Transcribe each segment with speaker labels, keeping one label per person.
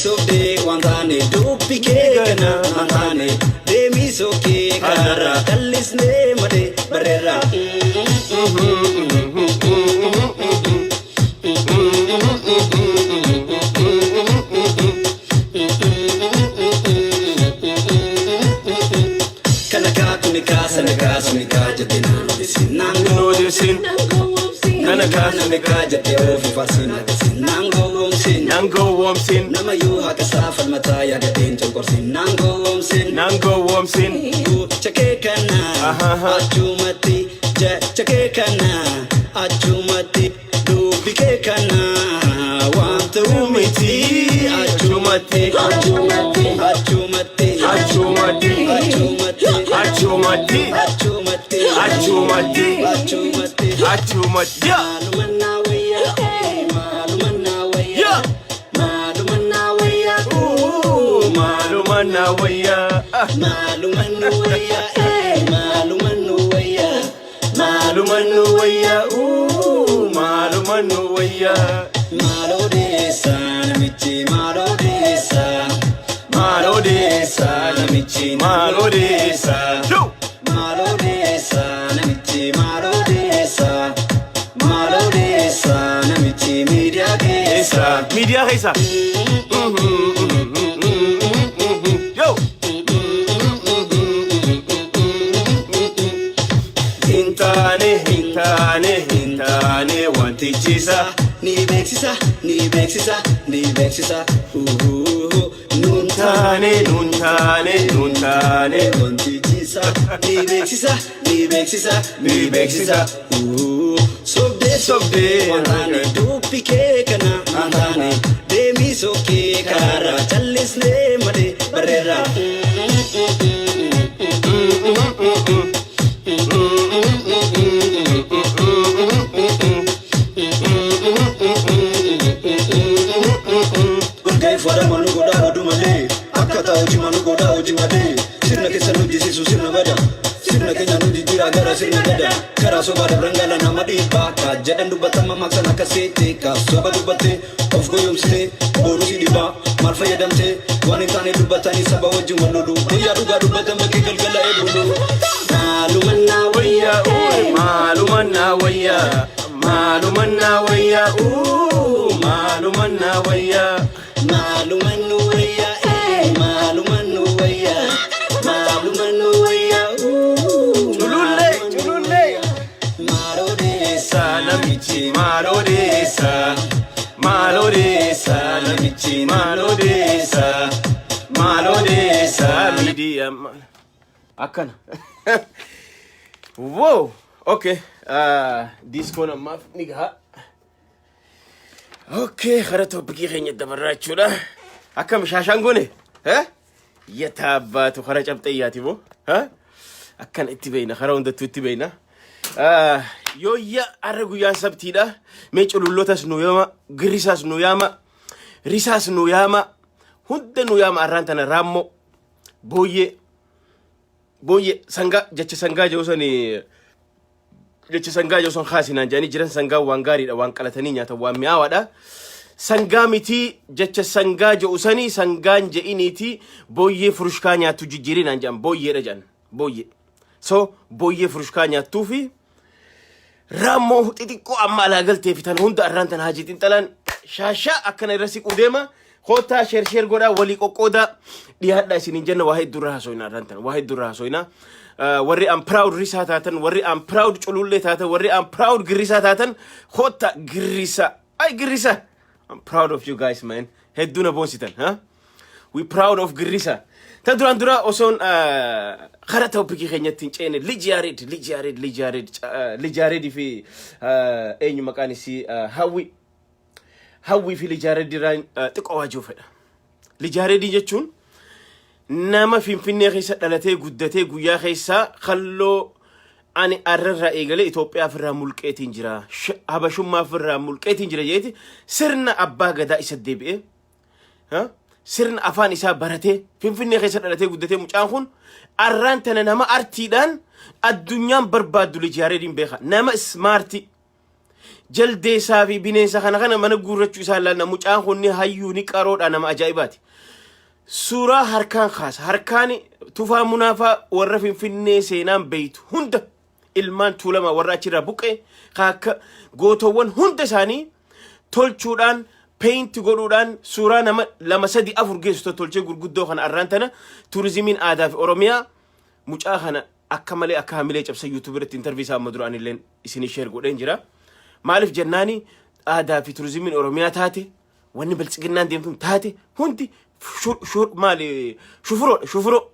Speaker 1: Sobdee waan taane, dubbi kee kana waan taane, deemii sokkee karaarraa callisnee malee barreerra. Kana kaa kuni kaa sana kaa suni kaa jettee naan odeessin naan
Speaker 2: Odeessin.
Speaker 1: Kana kaa suni kaa jettee ofi faarsin akkasiin naan gowwoomsin.
Speaker 2: Nan gowwoomsin.
Speaker 1: Nama yoo haqa isaa falmataa yaadateen cunqursin naan gowwoomsin.
Speaker 2: Nan gowwoomsin.
Speaker 1: Jecha kee kana achumatti, jecha kee kana achumatti, dubbi kee kana waan ta'uu miti achumatti, achumatti,
Speaker 2: Achumatti.
Speaker 1: Achumatti,
Speaker 2: Achumatti.
Speaker 1: Achumatti,
Speaker 2: Achumatti.
Speaker 1: Achumatti,
Speaker 2: Achumatti. Yeah.
Speaker 1: Maalumannaa wayyaa, maalumannaa wayyaa, maalumannaa wayyaa,
Speaker 2: Maaluma na wayyaa. Ah.
Speaker 1: Maalumannu wayyaa, maalumannu wayyaa,
Speaker 2: Maaluma nu wayyaa. Ooh, maaluma nu wayyaa.
Speaker 1: Maaloo deessaa namichi, maaloo deessaa,
Speaker 2: Maaloo deessaa
Speaker 1: namichi,
Speaker 2: maaloo deessaa. Yo!
Speaker 1: Maaloo deessaa namichi, maaloo deessaa, maaloo deessaa namichi miidiyaa keessa.
Speaker 2: Keessa. Miidiyaa keessa. Yo! Hin taane, hin taane, hin taane wantichisa.
Speaker 1: Ni beeksisa, ni beeksisa, ni beeksisa. Uhuhu, nun
Speaker 2: Taane, nun taane, nun taane.
Speaker 1: Wantichisa ni beeksisa, ni beeksisa, ni beeksisa. Uhuhu, sobdee,
Speaker 2: Sobdee.
Speaker 1: Waan taane, dubbi kee kana waan taane, deemii sokkee karaarraa callisnee malee barreerra. Golga'ee fuudhama nu godhaa oduu malee, akka taa'u jima nu godhaa hojii malee, sirna keessa nu jisiisu sirna bada, sirna keenya nu jijjiiraa gara sirna gada, karaa sobaa dabran gala nama dhiibbaa ka jedhan dubbatama maqsan akka seete ka soba dubbatte of goyoomsite boruu si dhibaa maal fayyadamte waan hin taane dubbatanii saba wajjin wal lolu guyyaa dhugaa dubbatan bakkee galgala eebulu maalumannaa
Speaker 2: Wayyaa,
Speaker 1: wayyaa.
Speaker 2: ooh, maaluma na wayyaa. Maaluma na wayyaa. Ooh, maaluma na wayyaa.
Speaker 1: Maalumannu wayyaa, maalumannu wayyaa, maalumannu wayyaa.
Speaker 2: Culullee, culullee.
Speaker 1: Maaloo deessaa
Speaker 2: Namichi maaloo deessaa. Maaloo deessaa namichi maaloo deessaa. Maaloo deessaa miidiyaa maal. Akkana. Wow. Okay. Diiskoon ammaaf ni gaha. Okay, kara topicii keenya dabarraa jechuudha. Akkam shaashaan goone? Eh? Yataabbaatu kara cabxayyaati moo? Ha? Akkana itti beeyna, kara hundattuu itti beeyna. Yooyya, har'a guyyaan sabtiidha. Mee culullotas nu yaama, girrisaas nu yaama, risaas nu yaama, hunda nu yaama. Arraan tana raammoo, booyyee, booyyee, sangaa, jecha sangaa jedhu sani, jecha sangaa jedhu san kaasinaan jedhanii jiran. Sangaa waan gaariidha, waan qalatanii nyaatan, waan mi'aawaadha. Sangaa miti, jecha sangaa jedhu sanii sangaan je'iniiti booyyee furushkaa nyaattu jijjiirinaan jedhan, booyyeedha jedhan, booyyee. So booyyee furushkaa nyaattuu fi raammoo xixiqqoo amma alaa galtee fi tan hunda arraan tan Haajii Xinxalaan shaashaa akkana irra siquu deema. Koottaa, share share godhaa, walii qoqqoodaa dhiyaadhaa isiniin jenna. Waa hedduu irra haasofna arraan tan, waa hedduu irra haasofna. Warri am proud risaa taatan, warri am proud culullee taatan, warri am proud girrisaa taatan, koottaa girrisa. Ay girrisa. I'm proud of you guys, man. Hedduu na boonsitan. Huh? We proud of girrisa. Ta duraan dura osoon kara topicii keenyatti hin ceene, Lij Yaared, Lij Yaared, Lij Yaared, Lij Yaaredii fi eenyu maqaan isii, Hawwi. Hawwii fi Lij Yaared irraa xiqqoo waajjuu fedha. Lij Yaaredii jechuun nama Finfinnee keessa dhalatee guddatee guyyaa keessaa kalloo ani arrarraa eegalee Itoophiyaa ofirraa mulqeetiin jira. Habashummaa ofirraa mulqeetiin jira jeeti sirna abbaa gadaa isa deebi'ee sirna afaan isaa baratee Finfinnee keessa dhalatee guddatee, mucaan kun arraan tana nama artiidhaan addunyaan barbaaddu Lij Yaareediin beeka. Nama smartii. Jaldeessaa fi bineensa kana kana mana guurrachuu isaa ilaalna. Mucaan kun ni hayyuu, ni qaroodha, nama ajaa'ibaati. Suuraa harkaan kaasa. Harkaan Tufaa Munaafaa, warra Finfinnee seenaan beeytu hunda, ilmaan Tuulamaa warra achirraa buqqee akka gootowwan hunda isaanii tolchuudhaan, paint godhuudhaan, suuraa nama lama, sadi, afur geessu tottolchee gurguddoo kana. Arraan tana turizimiin aadaa fi Oromiyaa mucaa kana akka malee akka hamilee cabsa. YouTube irratti interview isaa amma duraan illee isinii share godheen jira. Maaliif jennaani, aadaa fi turizimiin Oromiyaa taate, wanni biltsiginnaan deemtuun taate hundi maali? Shufuroodha, shufuroo,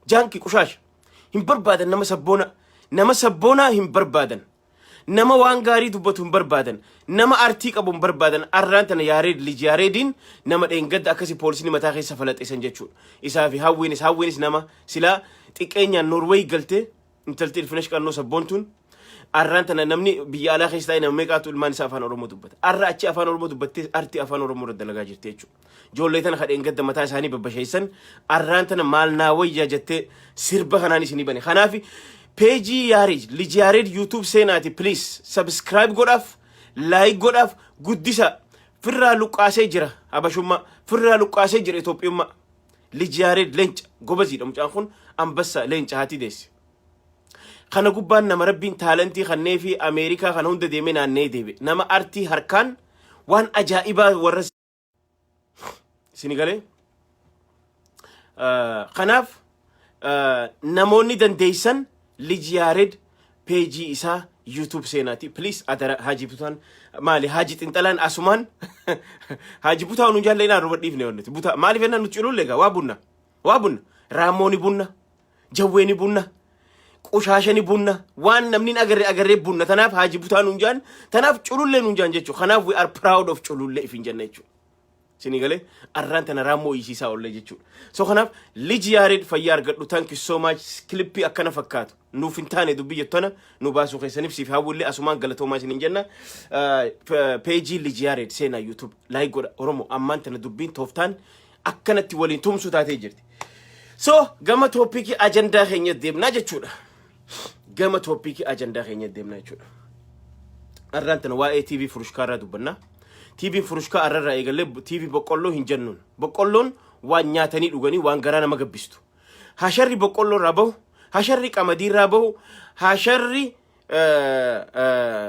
Speaker 2: jaankii, qushaasha hin barbaadan. Nama sabboona, nama sabboonaa hin barbaadan, nama waan gaarii dubbatu hin barbaadan, nama artii qabu hin barbaadan. Arraan tana Yaareed, Lij Yaareediin, nama dheengadda akkasi poolisni mataa keessa falaxeessan jechuudha. Isaa fi Hawwiinis nama silaa xiqqeenyaan Noorweey galtee intalti Ilfinesh Qannoo sabboontuun. Arraan tana namni biyya alaa keessa taa'e nama meeqaatu ilmaan isaa afaan Oromoo dubbata? Arra achi afaan Oromoo dubbattee artii afaan Oromoo irra dalagaa jirti jechuudha. Ijoollee tana kadheen gadda mataa isaanii babbasheessan arraan tana maal naa wayyaa jettee sirba kanaan isinii bane. Kanaaf peejii Yaareed, Lij Yaareed YouTube seenaati, please subscribe godhaaf, like godhaaf, guddisa. Firraa luqqaasee jira habashummaa, firraa luqqaasee jira Itoophiyummaa. Lij Yaareed leenca gobaziidha. Mucaan kun ambassa, leenca haati deesse. Kana gubbaan nama Rabbiin talentii kannee fi Ameerikaa kana hunda deemee naannee deebe. Nama artii harkaan waan ajaa'ibaa warra isini galee. Kanaaf namoonni dandeessan Lij Yaared peejii isaa YouTube seenaati. Please adara. Haji Butaan maali? Haji Xinxalaan asumaan Haji Butaa nuun jaallee naan rubadhiifne wanti butaa maaliif jennaan, nuti culullee gaa waa bunna, waa bunna, raammoo ni bunna, jawwee ni bunna, qushaasha ni bunna, waan namni hin agarre agarree bunna. Tanaaf Haji Butaa nuun jaan, tanaaf culullee nuun jaan jechuudha. Kanaaf we are proud of culullee ifin jenna jechuudha. Isinii galee? Arraan tana raammoo hiisisaa ollee jechuudha. So kanaaf Liji Yaareed, fayyaa argadhu. Thank you so much. Clippii akkana fakkaatu nuuf hin taane dubbii jettu tana nu baasuu keessaniif siif hawwillee asumaan galatoomaa isiniin jenna. Peejii Liji Yaareed seenaa YouTube like godha. Oromoo, ammaan tana dubbiin tooftaan akkanatti waliin tumsuu taatee jirti. So gama topicii ajandaa keenya deemnaa jechuudha. Gama topicii ajandaa keenya deemnaa jechuudha. Arraan tana waa'ee TV Furushkaa irraa dubbanna. TV Furushkaa arrarraa eegallee TV boqqolloo hin jennuun. Boqqolloon waan nyaatanii dhuganii, waan garaa nama gabbistu. Hasharri boqqolloo irraa bahu, hasharri qamadii irraa bahu, hasharri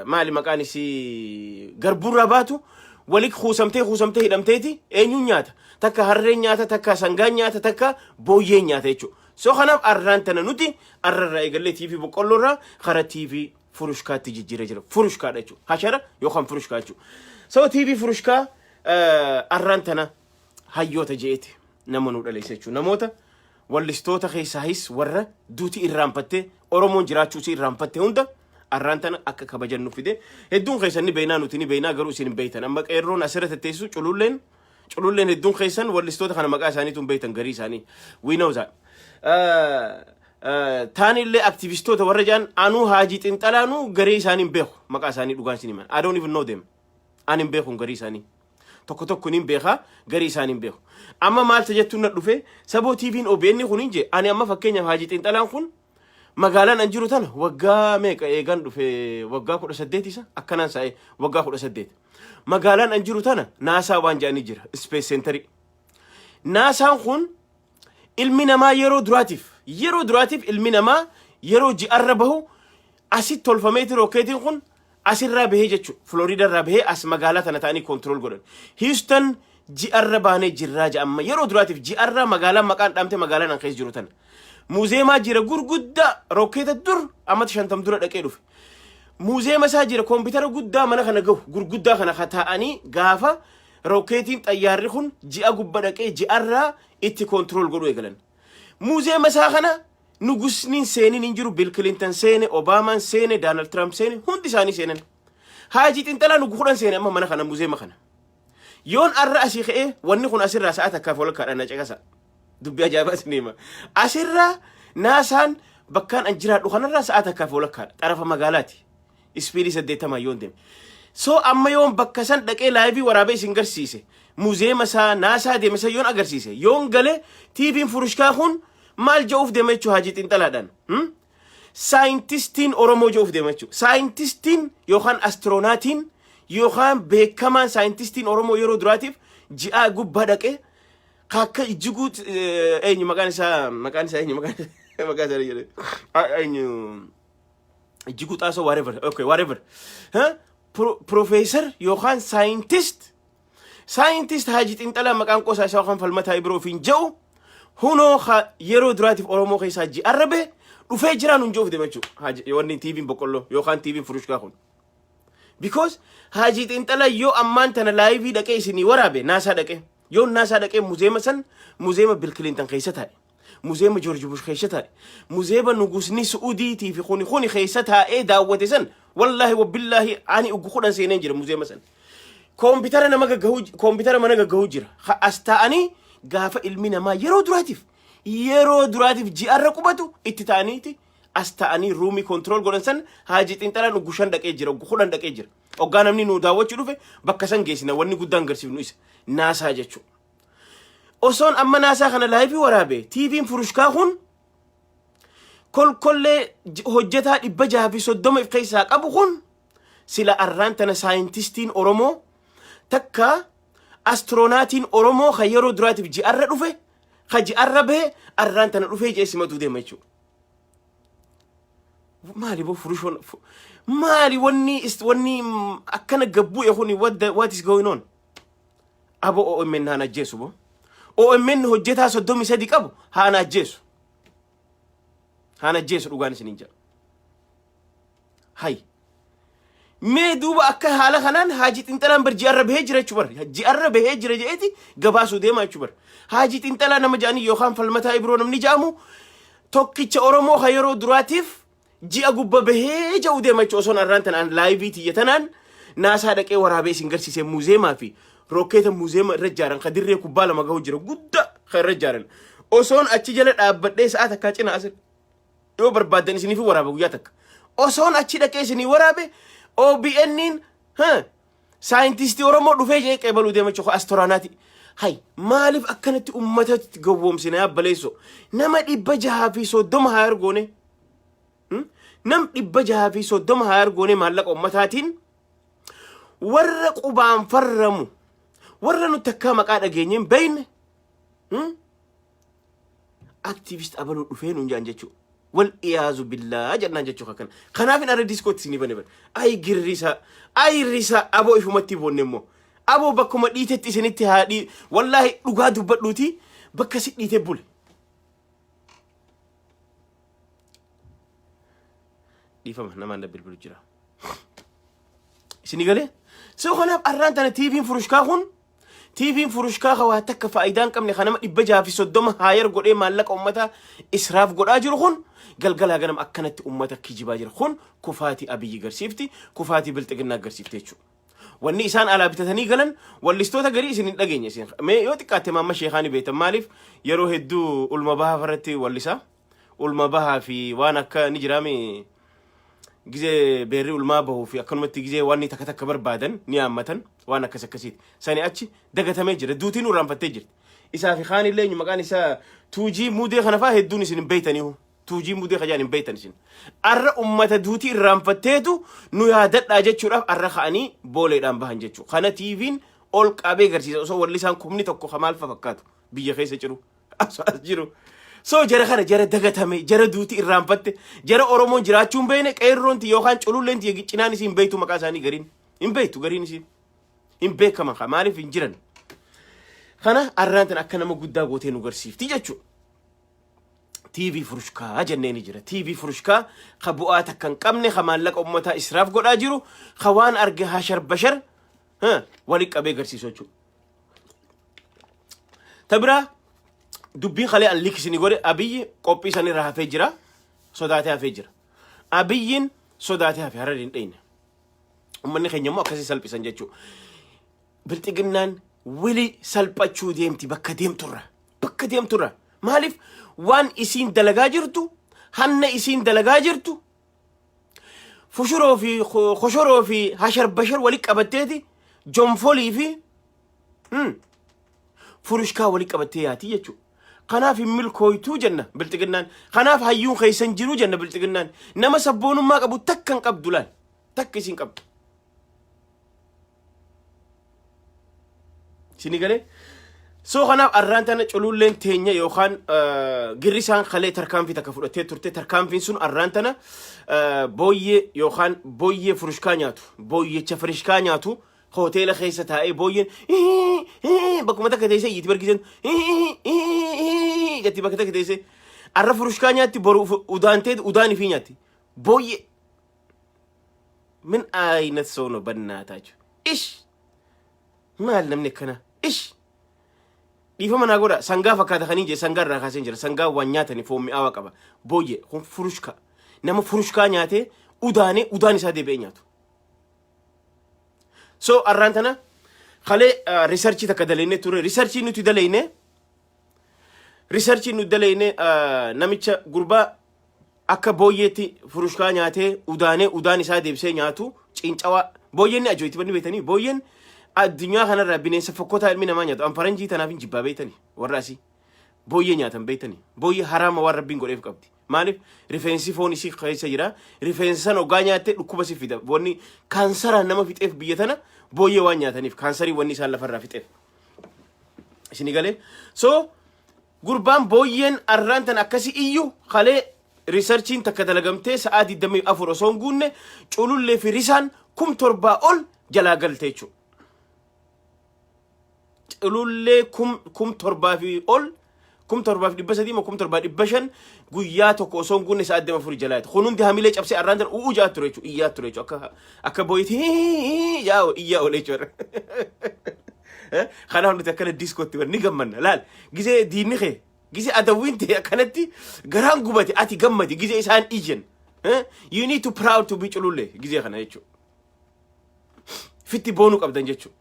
Speaker 2: maali maqaan isii, garbuu irraa baatu wali kuusamtee kuusamtee hidhamteeti eenyuun nyaata? Takka harreen nyaata, takka sangaan nyaata, takka booyyeen nyaata jechuudha. So kanaaf arraan tana nuti arrarraa eegallee TV boqqolloo irraa karaa TV furushkaatti jijjiiree jira. Furushkaadha jechuudha. Hashara yookaan furushkaa jechuudha. So TV furushkaa arraan tana hayyoota je'eeti nama nu dhaleessa jechuudha. Namoota wallistoota keessaayis warra duuti irraanfattee, Oromoon jiraachuu isii irraanfatte hunda arraan tana akka kabajan nu fide. Hedduun keessan ni beeynaa, nuti ni beeynaa, garuu isin hin beeytan. Amma qeerroon asirra tetteessu, cululleen cululleen, hedduun keessan wallistoota kana maqaa isaaniitu hin beeytan garii isaanii. We know that. Taanillee aktivistoota warra jedhan, anuu Haajii Xinxalaanuu garee isaanii hin beeku, maqaa isaanii dhugaan isin himan. I don't even know them. Ani hin beeku garii isaanii. Tokko tokko niin beekaa, garii isaanii hin beeku. Amma maalta jettuun na dhufe, saboo TV'n OBN kun hin jee. Ani amma fakkeenyaaf Haajii Xinxalaan kun magaalaan an jiru tana waggaa meeqa eegan dhufe? Waggaa 18 isa akkanaan sa'e, waggaa 18. Magaalaan an jiru tana NASA waan jedhanii jira, Space Centerii. NASAn kun ilmi namaa yeroo duraatiif ilmi namaa yeroo ji'arra bahu asitti tolfameeti. Rookeetiin kun asirraa bahee jechuudha. Florida irraa bahee as magaalaa tana ta'anii control godhan. Houston, ji'arra baanee jirraa jedhama. Yeroo duraatiif ji'arra magaalaan maqaan dhaamte magaalaan an keessa jiru tana. Muuzeemaa jira gurguddaa, rookeeta dur ammata 50 dura dhaqee dhufe. Muuzeema isaa jira, koompitara guddaa mana kana gahu gurguddaa kana taa'anii gaafa rookeetiin xayyaarri kun ji'a gubba dhaqee ji'arraa itti control godhuu eegalan. Muuzeema isaa kana nugusniin seenin hin jiru. Bill Clinton seene, Obaamaan seene, Donald Trump seene, hundi isaanii seenan. Haajii Xinxalaa nugu 10 seene amma mana kana, muuzeema kana. Yoon arra asii ka'ee, wanni kun asirraa sa'a takkaaf walakkaadhaan na caqasa. Dubbii ajaa'ibaa isin hima. Asirraa NASAn bakkaan an jiraadhu kanarraa sa'a takkaaf walakkaadha. Xarafa magaalaati. Speedii 80 yoon deeme. So amma yoon bakka san dhaqee liveii waraabee isin garsiise, muzeema isaa NASA deeme san yoon agarsiise, yoon gale, TV'n furushkaa kun maal je'uuf deema jechuu Haajii Xinxalaadhaan. Saayintistiin Oromoo jedhuuf deema jechuudha. Saayintistiin yookaan astronautiin yookaan beekamaan saayintistiin Oromoo yeroo duraatiif ji'a gubbaa dhaqee akka Ijjiguu, eenyu maqaan isaa eenyu, maqaan isaa jedhe, eenyu, Ijjiguu Xaasoo, whatever, okay, whatever, professor yookaan scientist Haji Xinxalaa maqaan qosaa isaa yookaan Falmataa Ibiroo ofiin jedhu hunoo yeroo duraatiif Oromoo keessaa ji'arra bahe dhufee jiraan hun je'uuf deema jechuudha. Wanni TV'n boqqolloo yookaan TV'n furushkaa kun. Because Haji Xinxalaa yoo ammaan tana live dhaqee isinii waraabe, NASA dhaqee, yoo NASA dhaqee museuma san, museuma Bill Clinton keessa taa'e, museuma George Bush keessa taa'e, museuma nugusni Su'uudiitii fi kuni kuni keessa taa'ee daawwate san, wallaahi wabillaahi ani uggu 10 seeneen jira museuma san. Koompitara nama gaggahuu, koompitara mana gaggahuu jira. As taa'anii gaafa ilmi namaa yeroo duraatiif ji'arra qubatu itti ta'aniiti as ta'anii roomii control godhan san Haajii Xinxalaan uggu 5 dhaqee jira, uggu 10 dhaqee jira. Oggaa namni nu daawwachuu dhufe bakka san geessina, wanni guddaan garsiifnu isa NASA jechuudha. Osoon amma NASA kana live waraabe, TV'n furushkaa kun kolkollee hojjetaa 630 of keessaa qabu kun sila arraan tana saayintistiin Oromoo takka astronautiin Oromoo kan yeroo duraatiif ji'arra dhufe, ka ji'arra bahe, arraan tana dhufee jee simatuu deema jechuudha. Maali boo furushoon, maali wanni akkana gabbu'e kuni? What is going on? Abo OMN haan ajjeesu bo. OMN hojjetaa 33 qabu haan ajjeesu. Haan ajjeesu, dhugaan isiniin jedha. Hay. Mee duuba akka haala kanaan Haajii Xinxalaan bar ji'arra bahee jira jechuu bar. Ji'arra bahee jira je'eeti gabaasuu deema jechuu bar. Haajii Xinxalaa nama jedhanii yookaan Falmataa Ibiroo namni jedhamu tokkicha Oromoo kan yeroo duraatiif ji'a gubba bahee jedhu deema jechuu, osoon arraan tanaan live tiyya tanaan NASA dhaqee waraabee isin garsiisee, museumaa fi rokkeeta museuma irra ijaaran ka dirree kubbaa lama gahu jira guddaa kan irra ijaaran. Osoon achi jala dhaabbadhee sa'a takkaa cina asir yoo barbaaddan isiniif waraaba guyyaa takka. Osoon achi dhaqee isinii waraabe, OBN'n saayintistii Oromoo dhufee jee qeebaluu deema jechuudha astronautii. Hay, maaliif akkanatti uummatatti gowwoomsina yabbaleesso? Nama 630 haa argoone. Nam 630 haa argoone maallaqa uummataatiin, warra qubaan farramu, warra nuti akka maqaa dhageenye hin beekne activist abaluu dhufee nuun jaan jechuudha. Wal iyaazu billaa jennaan jechuudha kana. Kanaaf hin arra diskootti isinii bane bane. Ay girrisa, ay risa, aboo ifumatti boonne immoo. Aboo bakkuma dhiitetti isinitti haa dhii, wallaahi dhugaa dubbadhuuti bakka si dhiite bule. Dhiifama, namaan bilbilu jira. Isinii galee? So kanaaf arraan tana TV'n furushkaa kun, TV'n furushkaa ka waa takka faayidaa hin qabne, kan nama 630 hire godhee maallaqa uummataa israaf godhaa jiru kun galgalaa ganam akkanatti uummata kijibaa jira. Kun kufaatii Abiyyi garsiifti, kufaatii Bilxiginnaa garsiifti jechuudha. Wanni isaan alaa bitatanii galan wallistoota garii isin hin dhageenye isin. Mee yoo xiqqaatte maamma sheekaani beektan, maaliif yeroo hedduu ulma bahaa irratti wallisaa. Ulma bahaa fi waan akka ni jiraame gizee beerri ulmaa bahuu fi akkanumatti gizee waan takka takka barbaadan ni haammatan, waan akkas akkasiiti. Sani achi dagatamee jira. Duutiin irraanfattee jirti. Isaa fi kaan illee maqaan isaa Tuujii Mudee kana fa'aa hedduun isin hin beeytaniihu. Tuujii Mudee kajaan hin beeytan isin. Arra ummata duutii irraanfatteetu nu yaadadhaa jechuudhaaf arra ka'anii booleedhaan bahan jechuudha. Kana TV'n ol qabee garsiisa osoo wallisaan 10,000 kamaal fa fakkaatu biyya keessa jiru. As jiru. So jara kana, jara dagatame, jara duuti irraanfatte, jara Oromoon jiraachuu hin beekne, qeerroonti yookaan cululleen tiyya cinaan isiin beektu maqaa isaanii gariin. Hin beektu gariin isiin. Hin beekaman kaa maaliif hin jiran. Kana arraan tan akka nama guddaa gootee nu garsiifti jechuudha. TV furushkaa jennee ni jira. TV furushkaa ka bu'aa takka hin qabne, ka maallaqa uummataa israaf godhaa jiru, ka waan arge hashar bashar wali qabee garsiisu jechuudha. Ta biraa dubbiin kalee an liikisini godhe, Abiyyi qophii sanirra hafee jira. Sodaatee hafee jira. Abiyyiin sodaatee hafe, harar hin dheyne. Uummanni keenya immoo akkasii salphisan jechuudha. Bilxiginnaan wili salphachuu deemti bakka deemturra. Bakka deemturra. Maaliif waan isiin dalagaa jirtu, hanna isiin dalagaa jirtu, fushuroo fi koshoroo fi hashar bashar wali qabatteeti jonfolii fi furushkaa wali qabattee yaati jechuudha. Kanaaf hin milkooytuu jenna bilxiginnaan. Kanaaf hayyuun keessan jiru jenna bilxiginnaan. Nama sabboonummaa qabu takka hin qabdu laal. Takka isin qabdu. Isinii galee? So kanaaf arraan tana cululleen teenya yookaan girrisaan kalee tarkaanfii takka fudhattee turte. Tarkaanfiin sun arraan tana booyyee yookaan booyyee furushkaa nyaatu, booyyecha firishkaa nyaatu, hoteela keessa taa'ee booyyeen bakkuma takka teessee iyyiti bargiseen jetti. Bakka takka teessee arra furushkaa nyaatti, boru udaantee udaan ifii nyaatti. Booyyee ምን አይነት ሰው ነው በእናታችሁ? እሽ maal namni akkana? Ish, dhiifama naa godha. Sangaa fakkaata kaniin jee, sangaa irraa kaaseen jira. Sangaa waan nyaatani foon mi'aawaa qaba. Booyyee kun furushka, nama furushkaa nyaatee udaanee udaan isaa deebi'ee nyaatu. So arraan tana kalee researchii takka dalaynee ture. Researchii nuti dalayne namicha gurbaa akka booyyeetti furushkaa nyaatee udaanee udaan isaa deebisee nyaatu cincawaa. Booyyeen ni ajooyti banni beetanii. Booyyeen addunyaa kanarraa bineensa fokkotaa ilmi namaa nyaatu. An faranjii tanaaf hin jibbaa beetanii. Warra asii booyyee nyaatan beetanii, booyyee haraama waan rabbiin godheef qabdi. Maaliif? Rifeensi foon isii keessa jira. Rifeensa san hoggaa nyaatte dhukkuba si fida. Wanni kaansaraan nama fixeef biyya tana booyyee waan nyaataniif, kaansarii wanni isaan lafarraa fixeef. Isinii galee? So gurbaan booyyeen arraan tan akkasi iyyu kalee researchiin takka dalagamtee sa'aa 24 osoo hin guunne culullee fi risaan 7,000 ol jalaa galte jechuudha. Culullee 7,000 fi ol, 7,300 moo 7,500, guyyaa tokko osoo hin guunne sa'aa 24 jalaa. Kun hundi hamilee cabsee arraan tan u'uu jaa ture jechuudha. Iyyaa ture jechuudha. Akka booyitii yaa iyyaa oole jechuudha. Kanaaf nuti akkana diiskootti ni gammanna. Laal, gisee diinni kee, gisee adawwiin ta'e akkanatti garaan gubate, ati gammadi gisee isaan iyyan. You need to proud to be culullee gisee kana jechuudha. Fitti boonuu qabdan jechuudha.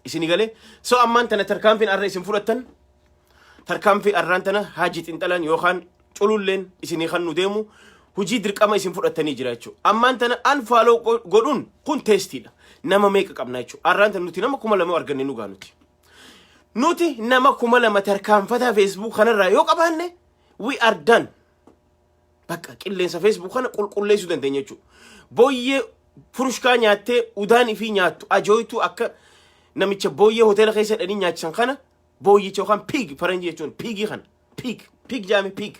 Speaker 2: Isinii galee? So ammaan tana tarkaanfiin arra isin fudhattan, tarkaanfii arraan tana haajii xinxalan yookaan cululleen isinii kan nu deemu, hujii dirqama isin fudhattanii jira jechuudha. Ammaan tana unfollow godhuun kun testiidha. Nama meeqa qabna jechuudha. Arraan tana nuti nama 2,000 arganne nu gaa nuti. Nuti nama 2,000 tarkaanfataa Facebook kanarraa yoo qabaanne, we are done. Bakka qilleensa Facebook kana qulqulleessuu dandeenya jechuudha. Booyyee furushkaa nyaattee udaan ifii nyaattu ajooytuu, akka namicha booyyee hoteela keessa hidhanii nyaachisan kana, booyyicha yookaan pig, faranjii jechuun pigii kana, pig, pig jaame, pig,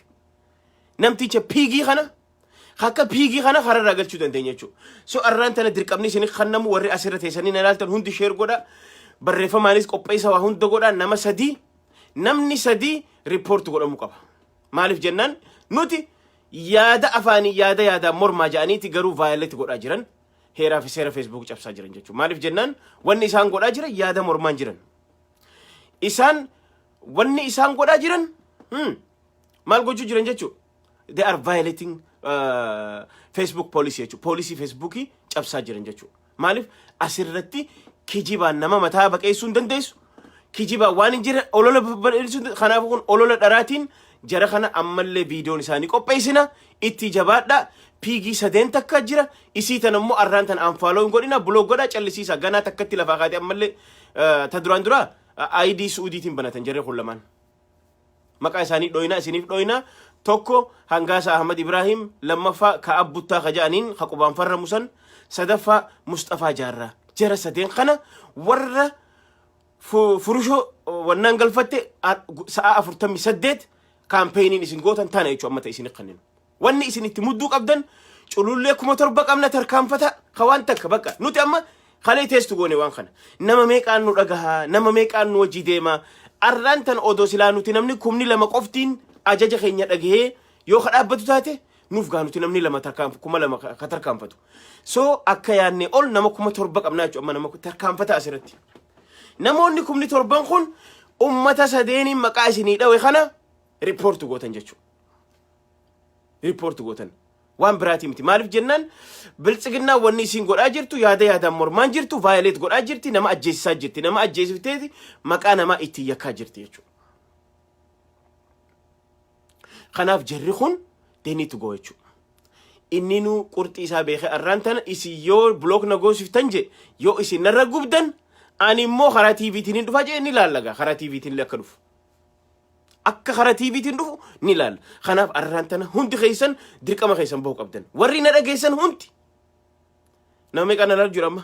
Speaker 2: namticha pigii kana, akka pigii kana kararraa galchuu dandeenya jechuudha. So arraan tana dirqamni isin kannamu, warri asirra teessanii na ilaaltan hundi share godha. Barreeffamaanis qopheessa, waa hunda godha. Nama sadii, namni sadii report godhamuu qaba. Maaliif jennaan, nuti yaada afaanii yaada yaadaan mormaa jedhaniiti garuu violate godhaa jiran, heeraa fi seera Facebook cabsaa jiran jechuudha. Maaliif jennaan, wanni isaan godhaa jiran yaada mormaan jiran. Isaan wanni isaan godhaa jiran maal gochuu jiran jechuudha. They are violating Facebook policy jechuudha. Policy Facebookii cabsaa jiran jechuudha. Maaliif? Asirratti kijibaan nama mataa baqeessuu hin dandeessu. Kijibaan waan hin jirre olola bal'isuu. Kanaafuu kun olola dharaatiin jara kana ammallee viidiyoon isaanii qopheessina. Itti jabaadha. Pigii sadeen takka jira. Isii tan immoo arraan tan unfollow hin godhina, block godha, callisiisa. Ganaa takkatti lafaa kaatee ammallee ta duraan dura ID Suudiitiin banatan jarri kun lamaan. Maqaa isaanii dhoyinaa, isiniif dhoyinaa. Tokko Hangaasa Ahmad Ibrahim, lammaffaa ka Abbuttaa ka ja'aniin ka qubaan farramu san, sadaffaa Mustafaa Jaarraa. Jara sadeen kana warra furushoo wannaan galfatte sa'a 48 campaigniin isin gootan tana jechuudha. Amma ta'e isin kanneen. Wanni isin itti mudduu qabdan, culullee 7,000 qabna tarkaanfata ka waan takka bakka nuti amma kalee teestu goone waan kana. Nama meeqaan nu dhagahaa? Nama meeqaan nu wajji deema? Arraan tan odoo silaa nuti namni 2,000 qoftiin ajaja keenya dhagahee yoo ka dhaabbatu taate nuuf gaa. Nuti namni lama tarkaanf 2,000 ka tarkaanfatu. So akka yaadne ol nama 7,000 qabnaa jechuudha amma nama tarkaanfata asirratti. Namoonni 7,000 kun ummata sadeeniin maqaa isinii dhawe kana report gootan jechuudha. Report gootan. Waan biraatii miti. Maaliif jennaan, biltsiginnaa wanni isiin godhaa jirtu yaada yaadaan mormaan jirtu violate godhaa jirti, nama ajjeesisaa jirti. Nama ajjeesifteeti maqaa namaa ittiin yakkaa jirti jechuudha. Kanaaf jarri kun they need to go jechuudha. Inni nu qurxii isaa beekee arraan tana isin yoo block na goosiftan je, yoo isin narra gubdan, ani immoo karaa TVtiin hin dhufa jee, inni laallaga karaa TVtiin illee akka dhufu. Akka karaa TVtiin dhufu ni ilaalla. Kanaaf arraan tana hundi keessan dirqama keessan bahuu qabdan. Warri na dhageessan hundi. Nama meeqa na ilaalu jira amma?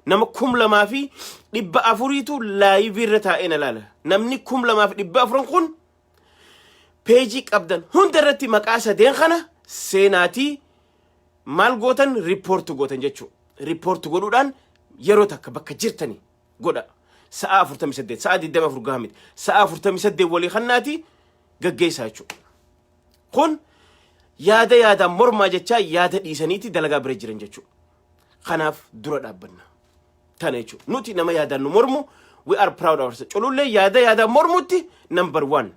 Speaker 2: Nama 2400tu live irra taa'ee na ilaala. Namni 2400 kun peejii qabdan hunda irratti maqaa sadeen kana seenaatii maal gootan? Report gootan jechuudha. Report godhuudhaan yeroo takka bakka jirtanii godha. Sa'a 48, sa'a 24 gahaa miti. Sa'a 48 walii kannaati gaggeessaa jechuudha. Kun yaada yaadaan mormaa jechaa yaada dhiisaniiti dalagaa bira jiran jechuudha. Kanaaf dura dhaabbanna. Tana jechuudha. Nuti nama yaadaan nu mormu, we are proud of ourselves. Culullee yaada yaadaan mormutti number one.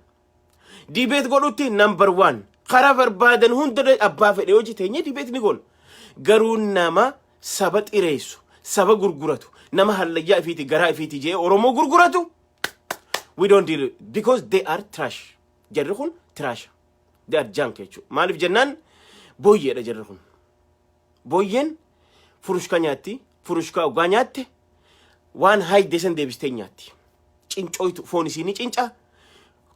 Speaker 2: Debate godhutti number one. Karaa barbaadan hunda abbaa fedhe hojii teenyee debate ni goona. Garuu nama saba xireessu, saba gurguratu, nama hallayyaa ifiiti garaa ifiiti jee Oromoo gurguratu, we don't deal because they are trash. Jarri kun trash. They are junk jechuudha. Maaliif jennaan booyyeedha jarri kun. Booyyeen furushka nyaatti, furushka ogaa nyaatte waan haayidee san deebistee nyaatti. Cincooytu foon isii ni cinca,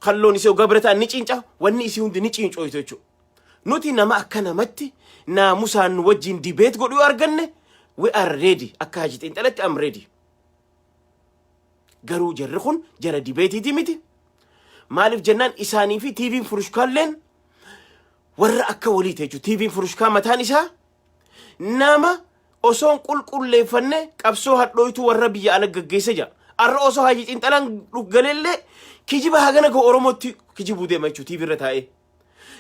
Speaker 2: kalloon isii ogaa bira ta'an ni cinca, wanni isii hundi ni cincooytu jechuudha. Nuti nama akka namatti naamusaan nu wajjin debate godhuu yoo arganne, we are ready. Akka Haji Xiinxalatti am ready. Garuu jarri kun jara debateiiti miti. Maaliif jennaan isaanii fi TVn furushkaalleen warra akka waliiti jechuudha. TVn furushkaa mataan isaa nama osoo hin qulqulleeffanne qabsoo hadhooytuu warra biyya ala gaggeessa jira. Arra osoo Haji Xiinxalaan galeellee kijiba hagana ga'u Oromootti kijibuu deema jechuudha TV irra taa'ee.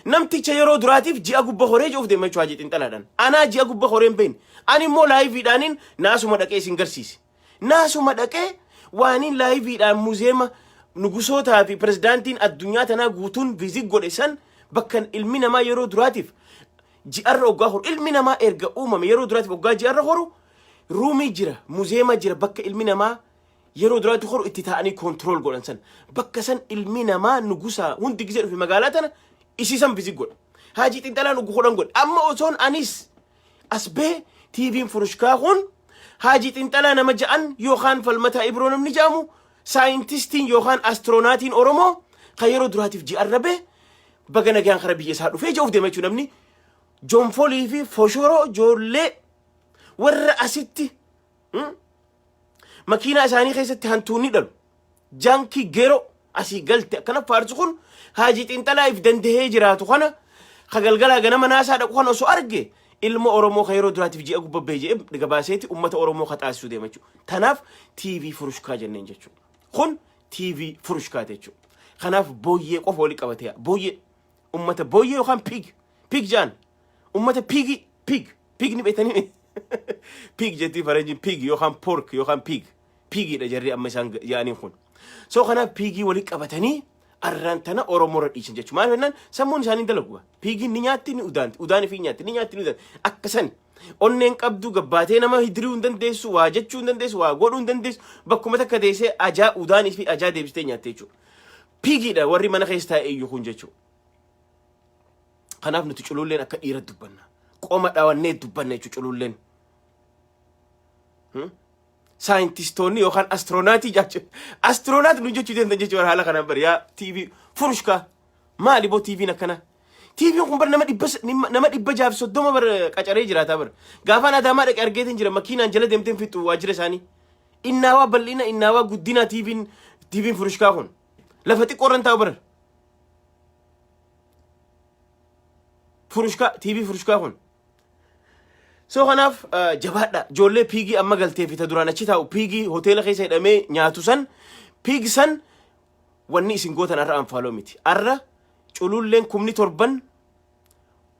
Speaker 2: Namticha yeroo duraatiif ji'a gubba horee ji'uuf deema jechuudha Haji Xiinxalaadhaan. Anaa ji'a gubba horee hin beekne. Ani immoo liveiidhaaniin naasuma dhaqee isin garsiise. Naasuma dhaqee waaniin liveiidhaan museuma nugusootaa fi pirezidaantiin addunyaa tanaa guutuun visit godhe san, bakka ilmi namaa yeroo duraatiif ji'arra oggaa horu, ilmi namaa erga uumame yeroo duraatiif oggaa ji'arra horu, roomii jira, museuma jira, bakka ilmi namaa yeroo duraatti horu itti taa'anii control godhan san, bakka san ilmi namaa nugusaa hundi gisee dhufe magaalaa tana isiisan visit godha. Haajii Xiinxalaan ugu godhan godhe. Amma osoon anis as bee TVn furushkaa kun Haajii Xiinxalaa nama ja'an yookaan Falmataa Ibroo namni ja'amu, saayintistiin yookaan astronautiin Oromoo kan yeroo duraatiif ji'arra bee baga nagaan kara biyya isaa dhufee ji'uuf deema jechuudha. Namni jonfolii fi foshoroo ijoollee warra asitti makiinaa isaanii keessatti hantuunni dhalu jaankii geroo asii galte akkana faarsu kun, Haajii Xiinxalaa if dandahee jiraatu kana ka galgalaa ganama naasaa dhaqu kana osoo arge, ilma Oromoo ka yeroo duraatiif ji'a gubbaa bahee jedhee gabaaseeti ummata Oromoo ka xaasisuu deema jechuudha. Tanaaf TV furushkaa jenneen jechuudha. Kun TV furushkaati jechuudha. Kanaaf booyyee qofa walii qabatee, booyyee, ummata booyyee yookaan pig pig jaan, ummata pigii, pig pig ni beektanii, pig jettii faranjiin, pig yookaan pork yookaan pig pigiidha jarri amma isaan yaa'aniin kun. So kanaaf pigii walii qabatanii arraan tana Oromoo irra dhiisan jechuudha. Maal jennaan sammuun isaanii dalagu. Pigiin ni nyaatti, ni udaanti. Udaan ifii nyaatti, ni nyaatti, ni udaanti. Akka san onneen qabdu gabbaatee nama hidiriu hin dandeessu, waa jechuu hin dandeessu, waa godhuu hin dandeessu. Bakkuma takka teessee ajaa udaanii fi ajaa deebistee nyaatte jechuudha. Pigiidha warri mana keessa taa'e iyyuu kun jechuudha. Kanaaf nuti cululleen akka dhiira dubbanna. Qoma dhawannee dubbanna jechuudha cululleen. Saayintistoonni yookaan astronautii jechuudha. Astronaut nu jechuu dandeenya jechuudha haala kanaan bari yaa TV furushkaa. Maali boo TVn akkana? TVn kun bar nama 630 bar qacaree jiraataa bar. Gaafaan Adaamaa dhaqe argeetiin jira, makiinaan jala deemteen fixu waajjira isaanii. Innaawaa bal'ina, innaawaa guddinaa TVn furushkaa kun. Lafa xiqqoo irra taa'u bar. Furushkaa TV furushkaa kun. So kanaaf jabaadha. Ijoollee pigii amma galtee fi ta duraan achi taa'u, pigii hoteela keessa hidhamee nyaatu san, pig san, wanni isin gootan arra anfaaloo miti. Arra cululleen 7,000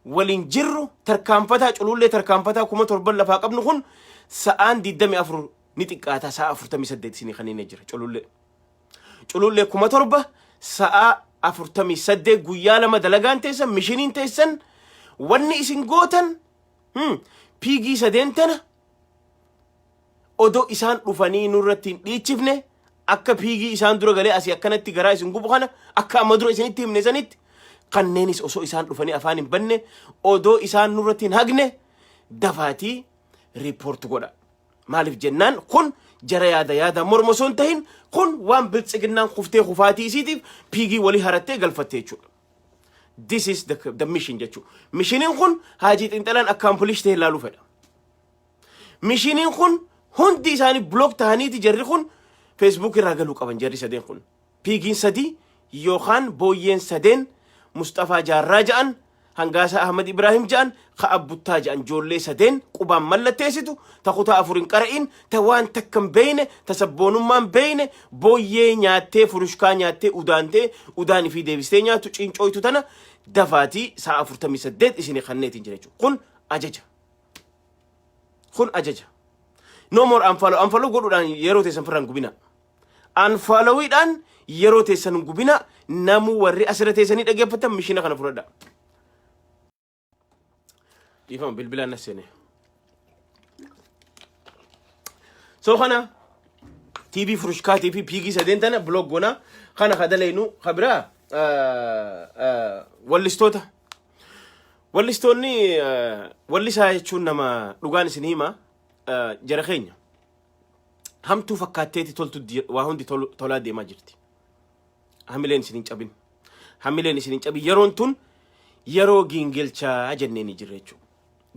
Speaker 2: waliin jirru tarkaanfataa, culullee tarkaanfataa 7,000 lafaa qabnu kun sa'aan 24 ni xiqqaata, sa'a 48 isinii kanneen jira culullee. Culullee 7,000 sa'a 48, guyyaa 2 dalagaan teessan, missioniin teessan, wanni isin gootan pigii sadeen tana odoo isaan dhufanii nurratti hin dhiichifne, akka pigii isaan dura galee asii akkanatti garaa isin gubu kana, akka amma dura isinitti himne sanitti, kanneenis osoo isaan dhufanii afaan hin banne, odoo isaan nurratti hin hagne, dafaatii report godha. Maaliif jennaan kun jara yaada yaada morma osoo hin tahin, kun waan biltsiginnaan kuftee kufaatii isiitiif piigii walii harattee galfatte jechuudha. This is the mission jechuudha. Missioniin kun Haajii Xinxalaan accomplish ta'e ilaaluu fedha. Missioniin kun hundi isaanii block tahaniiti jarri kun Facebook irraa galuu qaban jarri sadeen kun. Piigiin sadii yookaan booyyeen sadeen Mustafaa Jaarraa ja'an, Hangaasa Ahmad Ibrahim ja'an, Ka'ab Buttaa ja'an, ijoollee sadeen qubaan mallatteessitu, ta kutaa afur hin qara'in, ta waan takka hin beeyne, ta sabboonummaan beeyne, booyyee nyaattee, furushkaa nyaattee, udaantee udaan ifii deebistee nyaattu cincooytu tana dafaatii sa'a 48 isinii kanneetiin jira jechuudha. Kun ajaja. Kun ajaja. No more unfollow. Unfollow godhuudhaan yeroo teessan firraan gubina. Unfollowiidhaan yeroo teessan hin gubina. Namu warri asirra teessanii dhaggeeffatan missiona kana fudhadha. Dhiifama, bilbilaan nas seene. So kana TV furushkaatii fi piigii sadeen tana block goona. Kana kadaleynu kabiraa wallistoota. Wallistoonni, wallisaa jechuun nama dhugaan isin hima, jara keenya. Hamtuu fakkaatteeti toltu, waa hundi tolaa deemaa jirti. Hamileen isin hin cabin. Hamileen isin hin cabin. Yeroon tun yeroo gingilchaa jennee ni jirra jechuudha.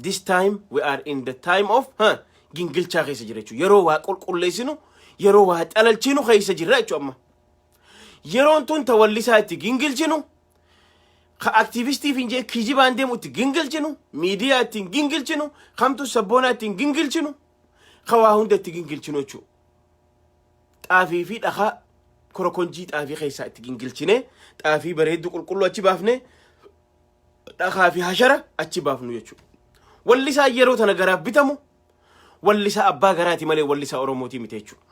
Speaker 2: This time we are in the time of gingilchaa keessa jira jechuudha. Yeroo waa qulqulleessinu, yeroo waa xalalchinu keessa jirra jechuudha amma. Yeroon tun ta wallisaa itti gingilchinu, ka aktiivistiif hin jee kijibaan deemu itti gingilchinu, miidiyaa ittiin gingilchinu, kamtu sabboonaa ittiin gingilchinu, ka waa hunda itti gingilchinu jechuudha. Xaafii fi dhakaa korokonjii xaafii keessaa itti gingilchine, xaafii bareedduu qulqulluu achi baafne, dhakaa fi hashara achi baafnu jechuudha. Wallisaa yeroo tana garaaf bitamu wallisaa abbaa garaati malee wallisaa Oromootii miti jechuudha.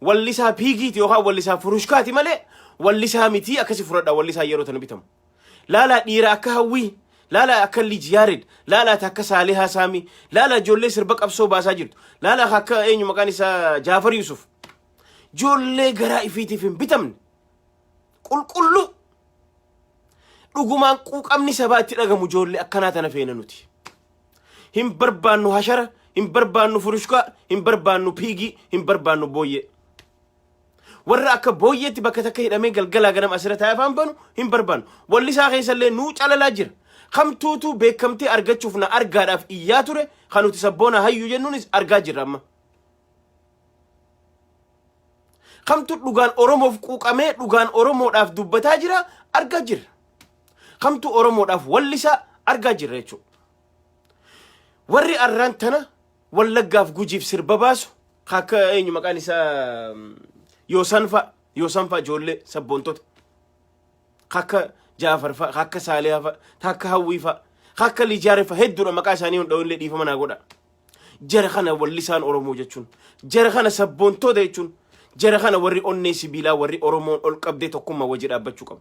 Speaker 2: Wallisaa piigiiti yookaan wallisaa furushkaati malee wallisaa miti. Akkasi fudhadha, wallisaa yeroo tana bitamu. Laalaa dhiira akka Hawwii, laalaa akka Lij Yaared, laalaa akka Saalihaa Saamii, laalaa ijoollee sirba qabsoo baasaa jirtu, laalaa akka eenyu maqaan isaa Jaafar Yusuf. Ijoollee garaa ifiitiif hin bitamne, qulqulluu, dhugumaan quuqamni sabaa itti dhagamu, ijoollee akkanaa tana feena nuti. Hin barbaannu hashara, hin barbaannu furushkaa, hin barbaannu piigii, hin barbaannu booyyee. Warra akka booyyeetti bakka takka hidhamee galgalaa ganama asirra taa'ee afaan banu hin barbaannu. Wallisaa keessallee nuu calalaa jira. Kamtuutu beekamtii argachuuf na argaadhaaf iyyaa ture, kan nuti sabboona hayyuu jennuunis argaa jirra amma. Kamtu dhugaan Oromoof quuqamee dhugaan Oromoodhaaf dubbataa jira argaa jirra. Kamtu Oromoodhaaf wallisaa argaa jirra jechuudha. Warri arraan tana Wallaggaaf Gujiif sirba baasu akka eenyu maqaan isaa Yoosan fa'a, Yoosan fa'a, ijoollee sabboontota akka Jaafar fa'a, akka Saaliyaa fa'a, akka Hawwii fa'a, akka Lijaare fa'a hedduudha, maqaa isaanii hin dha'u illee dhiifama naa godha. Jara kana wallisaan Oromoo jechuun, jara kana sabboontoota jechuun, jara kana warri onnee sibiilaa, warri Oromoon ol qabdee tokkummaa wajji dhaabbachuu qabu.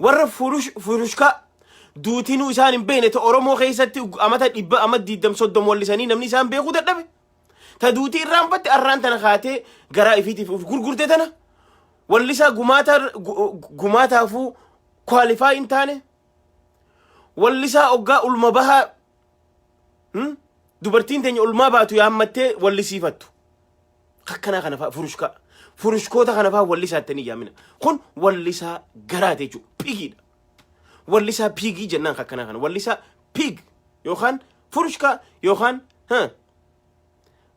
Speaker 2: Warra furushkaa duutinuu isaan hin beekne, ta Oromoo keessatti amata 100, ama 20, 30 wallisanii namni isaan beekuu dadhabe. Ta duutii irraanfatte arraan tana kaatee garaa ifiitiif of gurgurte tana wallisaa gumaataafuu qualify hin taane, wallisaa oggaa ulma bahaa dubartiin teenya ulmaa baatu yaammattee wallisiifattu. Akkanaa kana fa'a furushkaa. Furushkoota kana fa'a wallisaa ittanii yaamina. Kun wallisaa garaati jechuudha. Pigiidha. Wallisaa piigii jennaan akkanaa kana. Wallisaa pig yookaan furushkaa yookaan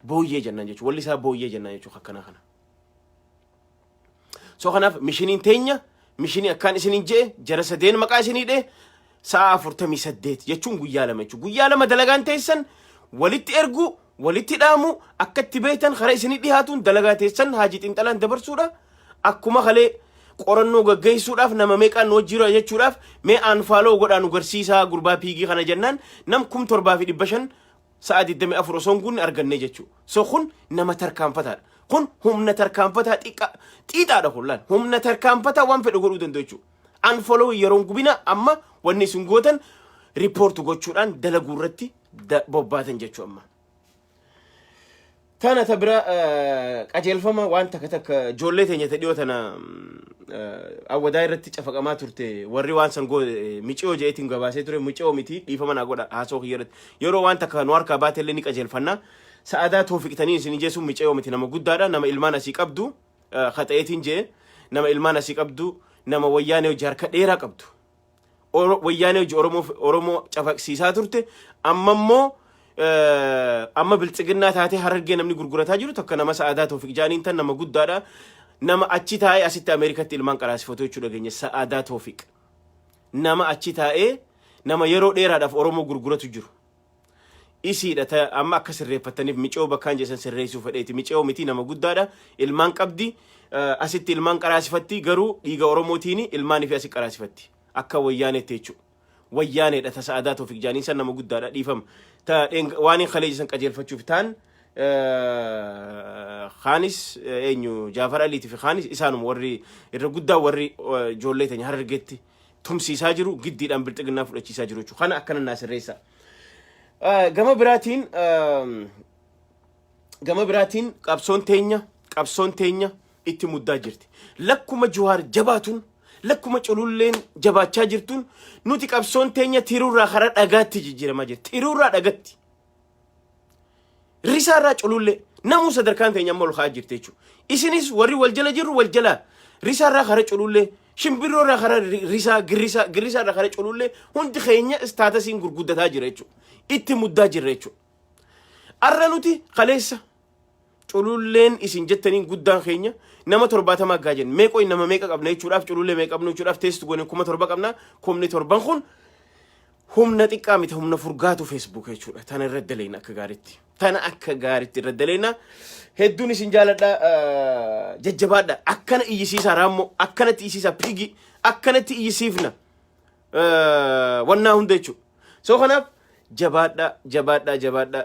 Speaker 2: booyyee jennaan jechuudha. Wallisaa booyyee jennaan jechuudha akkanaa kana. So kanaaf missioniin teenya missionii akkaan isiniin je'e, jara sadeen maqaa isinii dhee, sa'a 48 jechuun guyyaa 2 jechuudha. Guyyaa 2 dalagaan teessan walitti erguu, walitti dhaamu, akka itti beektan karaa isinii dhihaatuun dalagaa teessan Haajii Xinxalaan dabarsuudha. Akkuma kalee qorannoo gaggeessuudhaaf nama meeqaan nu wajjiira jechuudhaaf, mee unfollow godhaa nu garsiisaa gurbaa piigii kana jennaan, nam 7500 sa'a 24 osoo hin guunne arganne jechuudha. So kun nama tarkaanfataadha. Kun humna tarkaanfataa xiqqaa xiixaadha kun laal. Humna tarkaanfataa waan fedhe godhuu danda'u jechuudha. Unfollow yeroon gubina, amma wanni isin gootan report gochuudhaan dalaguu irratti bobbaatan jechuudha amma. Tana ta bira qajeelfama waan takka takka ijoollee teenya ta dhiyoo tana awwadaa irratti cafaqamaa turte, warri waan san miciyoo jeetiin gabaasee ture, miciyoo miti, dhiifama naa godha haasoo kiyya irratti. Yeroo waan takka nu harkaa baate illee ni qajeelfanna. Sa'aadaa Toofiqtanii isin jeesuun micayoo miti, nama guddaadha, nama ilmaan asii qabdu kaxa'eetiin jee, nama ilmaan asii qabdu, nama Wayyaanee hojii harka dheeraa qabdu. Wayyaanee hojii Oromoo cafaqsiisaa turte, amma immoo amma Biltsiginnaa taatee Harargee namni gurgurataa jiru tokko nama Sa'aadaa Toofiq jaaniin tan nama guddaadha. Nama achi taa'ee asitti Ameerikatti ilmaan qaraasifatu jechuu dhageenya Sa'aadaa Toofiq. Nama achi taa'ee, nama yeroo dheeraadhaaf Oromoo gurguratu jiru. Isiidha ta amma akka sirreeffattaniif micoo bakkaan jeessan sirreessuu fedheeti. Micoo miti, nama guddaadha. Ilmaan qabdi. Asitti ilmaan qaraasifatti, garuu dhiiga Oromootiin ilmaan fi asi qaraasifatti. Akka Wayyaaneetti jechuudha. Wayyaaneedha ta Sa'aadaa Toofiq jaaniin san, nama guddaadha, dhiifama. Ta waan hin kaleessa san qajeelfachuuf ta'an Kaanis eenyu Jaafar Aliitii fi Kaanis isaanuma warri irra guddaa warri ijoollee teenya Harargeetti tumsiisaa jiru, giddiidhaan Bilxiginnaa fudhachiisaa jiru jechuudha. Kana akkana naa sirreessa. Gama biraatiin qabsoon teenya itti muddaa jirti. Lakkuma Jawaar jabaatuun, lakkuma cululleen jabaachaa jirtuun, nuti qabsoon teenya tiruurraa karaa dhagaatti jijjiiramaa jirti. Tiruurraa dhagatti. Risaarraa culullee namuu sadarkaan teenya amma ol ka'aa jirti jechuudha. Isinis warri wal jala jirru wal jala risaarraa karaa culullee, shimbirroorraa karaa risaa, girrisaa, girrisaarraa karaa culullee, hundi keenya statusiin gurguddataa jira jechuudha. Itti muddaa jirra jechuudha. Arra nuti kaleessa cululleen isin jettaniin guddaan keenya nama 70 aggaa jenna. Meeqoo nama meeqa qabna jechuudhaaf, culullee meeqa qabna jechuudhaaf test goone, 7,000 qabna. 7,000 kun humna xiqqaa miti, humna furgaatu Facebook jechuudha. Tana irra daleena akka gaariitti. Tana akka gaariitti irra daleena. Hedduun isin jaaladha, jajjabaadha. Akkana iyyisiisaa raammoo, akkanatti iyyisiisaa pigii, akkanatti iyyisiifna. Wannaa hunda jechuudha. So kanaaf jabaadha, jabaadha, jabaadha.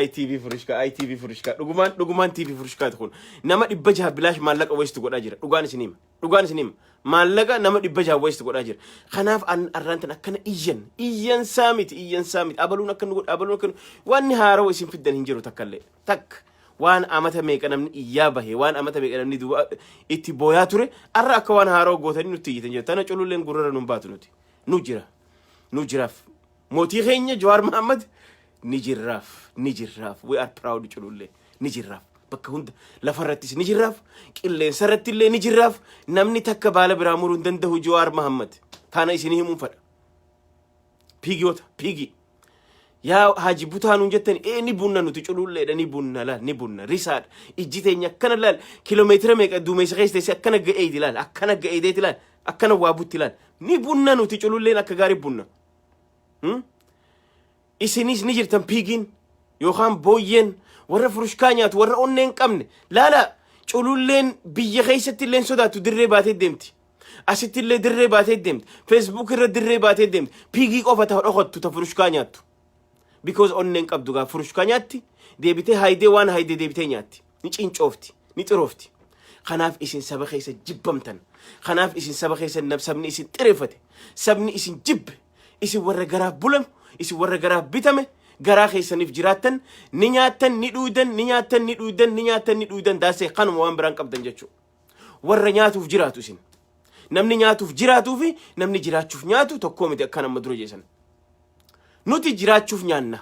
Speaker 2: ITV Furushkaa, ITV Furushkaa, dhugumaan dhugumaan TV Furushkaati kun. Nama 600 bilaash maallaqa waste godhaa jira. Dhugaan isin hima, dhugaan isin hima, maallaqa nama 600 waste godhaa jira. Kanaaf arraan tan akkana iyyan iyyan saa miti, iyyan saa miti, abaluun akka nu godhe, abaluun akka nu wanni haarawa isin fiddan hin jiru takkallee. Takka waan amata meeqa namni iyyaa bahe, waan amata meeqa namni duuba itti booyaa ture, arra akka waan haarawa gootanii nutti iyyitan jiru. Tana cululleen gurrara nun baatu. Nuti nu jira, nu jiraaf mootii keenya Jawaar Mahammad ni jirraaf, ni jirraaf. We are proud. Culullee ni jirraaf, bakka hunda lafarrattis ni jirraaf, qilleensa irratti illee ni jirraaf. Namni takka baala biraa muruu hin danda'u Jawaar Mahammad. Taana isinii himuun fedha. Pigiyoota pigii yaa Haji Butaa nuun jettan, ee ni bunna. Nuti cululleedha, ni bunna. Laal, ni bunna, risaadha. Ijji teenya akkana laal, kiiloomeetira meeqa duumessa keessa teessee akkana ga'eeti laal, akkana ga'eeteeti laal, akkana waa butti laal. Ni bunna, nuti cululleen akka gaarii bunna. Isinis ni jirtan, pigiin yookaan booyyeen warra furushkaa nyaatu, warra onnee hin qabne laala. Cululleen biyya keessatti illee sodaattu dirree baatee deemti. Asitti illee dirree baatee deemti. Facebook irra dirree baatee deemti. Pigii qofa ta dhokattu, ta furushkaa nyaattu. Because onneen qabdu gaa, furushkaa nyaatti, deebitee haayidee, waan haayidee deebitee nyaatti. Ni cincoofti, ni xiroofti. Kanaaf isin saba keessa jibbamtan. Kanaaf isin saba keessa sabni isin xireeffate. Sabni isin jibbe. Isin warra garaaf bulamu, isin warra garaaf bitame, garaa keessaniif jiraattan, ni nyaattan, ni dhuudan, ni nyaattan, ni dhuudan, ni nyaattan, ni dhuudan, daasee kanuma waan biraan qabdan jechuudha. Warra nyaatuuf jiraatu isin. Namni nyaatuuf jiraatuu fi namni jiraachuuf nyaatu tokkoo miti akka nama dura jeesan. Nuti jiraachuuf nyaanna.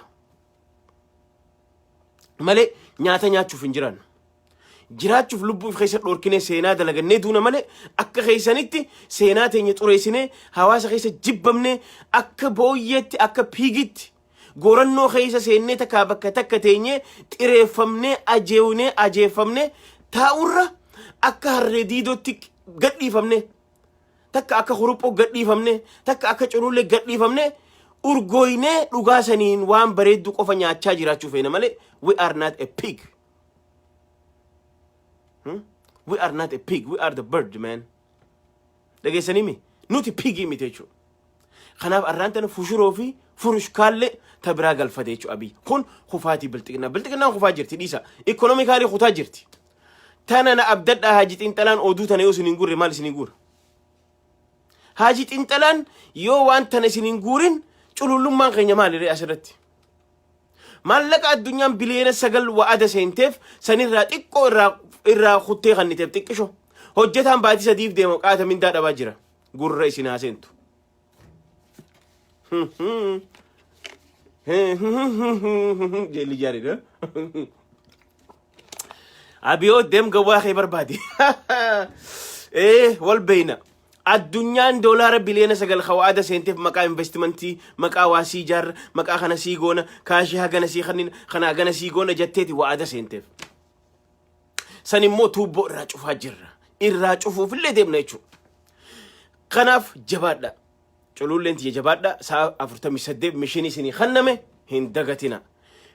Speaker 2: Malee nyaata nyaachuuf hin jiraannu. Jiraachuuf lubbuu of keessa dhorkinee seenaa dalagannee duuna malee, akka keessanitti seenaa teenya xureessinee hawaasa keessa jibbamnee, akka booyyeetti, akka pigitti gorannoo keessa seennee takkaa bakka takka teenyee xireeffamnee ajeewnee ajeeffamnee taa'urra, akka harree diidootti gadhiifamnee, takka akka huruphoo gadhiifamnee, takka akka culullee gadhiifamnee urgooynee dhugaa saniin waan bareedduu qofa nyaachaa jiraachuu feena malee, we are not a pig. Hmm? We are not a pig. We are the bird, man. Dhageessanii mi? Nuti pigii miti jechuudha. Kanaaf arraan tana fushuroo fi furushkaallee ta biraa galfate jechuudha Abiy. Kun kufaatii Bilxiginnaa. Bilxiginnaan kufaa jirti, dhiisa. Economically kutaa jirti. Tana na abdadhaa, Haji Xinxalaan oduu tana yoo isin hin guurre maal isin hin guura? Haji Xinxalaan yoo waan tana isin hin guurin, culullummaan keenya maaliree asirratti? Maallaqa addunyaan biliyoona 9 wa'ada seenteef sanirraa xiqqoo irraa kuttee kanniteef xiqqisho. Hojjetaan baatii 3f deema qaata mindaa dhabaa jira. Gurra isin haa seentu. Jeelli jaariidha. Abiyoo deem gawwaa kee barbaade. Ee wal beeyna. Addunyaan doolaara biliyoona 9 hawaada seenteef maqaa investimentii, maqaa waa sii ijaarra, maqaa kana sii goona, kaashii hagana sii kannina, kana hagana sii goona jetteeti wa'aada seenteef. San immoo tuubboo irraa cufaa jirra. Irraa cufuufillee deemna jechuudha. Kanaaf jabaadha. Culuulleen tiyya jabaadha. Sa'a 48 mishinii isinii kenname hin dagatina.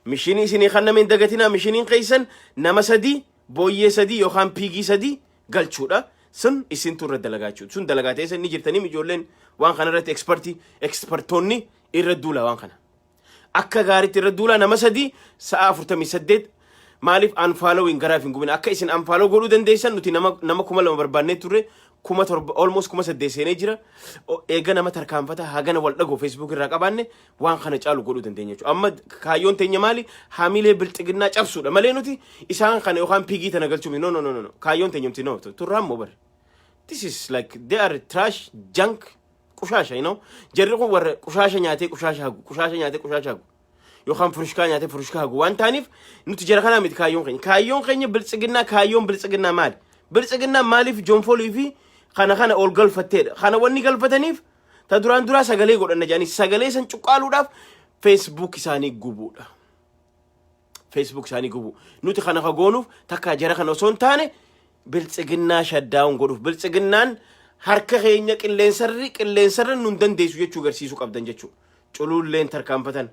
Speaker 2: Mishinii isinii kenname hin dagatina. Mishiniin keessan nama sadii, booyyee sadii yookaan piigii sadii galchuudha. Sun isintu irra dalagaa jechuudha. Sun dalagaa ta'e ni jirtanii ijoolleen waan kana irratti ekspertii ekspertoonni irra duula waan kana. Akka gaariitti irra duulaa, nama sadii sa'a 48. Maaliif unfollowing garaaf hin gubin? Akka isin unfollow godhuu dandeessan nuti nama 2000 barbaannee turre, 7000, almost 8000 seenee jira. Eega nama tarkaanfata hagana wal dhagoo Facebook irraa qabaanne waan kana caalu godhuu dandeenya jechuudha. Amma kaayyoon teenya maali? Haamilee bilxiginnaa cabsuudha malee nuti isaan kana yookaan piigii tana galchuu miti. No, no, no, no, kaayyoon teenya miti. No, turraan moo bare. This is like they are trash, junk, qushaasha. Jarri kun warra qushaasha nyaatee qushaasha hagu, qushaasha nyaatee qushaasha hagu. Yookaan furushkaa nyaatee furushkaa hagu waan ta'aniif nuti jara kanaa miti kaayyoon keenya. Kaayyoon keenya biltsiginnaa. Kaayyoon biltsiginnaa maali? Biltsiginnaa maaliif jonfolii fi kana kana ol galfatteedha? Kana wanni galfataniif ta duraan duraa sagalee godhanna jedhanii sagalee san cuqqaaluudhaaf Facebook isaanii gubuudha. Facebook isaanii gubu. Nuti kana ka goonuuf takka jara kana osoo hin taane biltsiginnaa shutdown godhuuf, biltsiginnaan harka keenya qilleensarri qilleensarra nun dandeessu jechuu agarsiisuu qabdan jechuu. Culuulleen tarkaanfatan.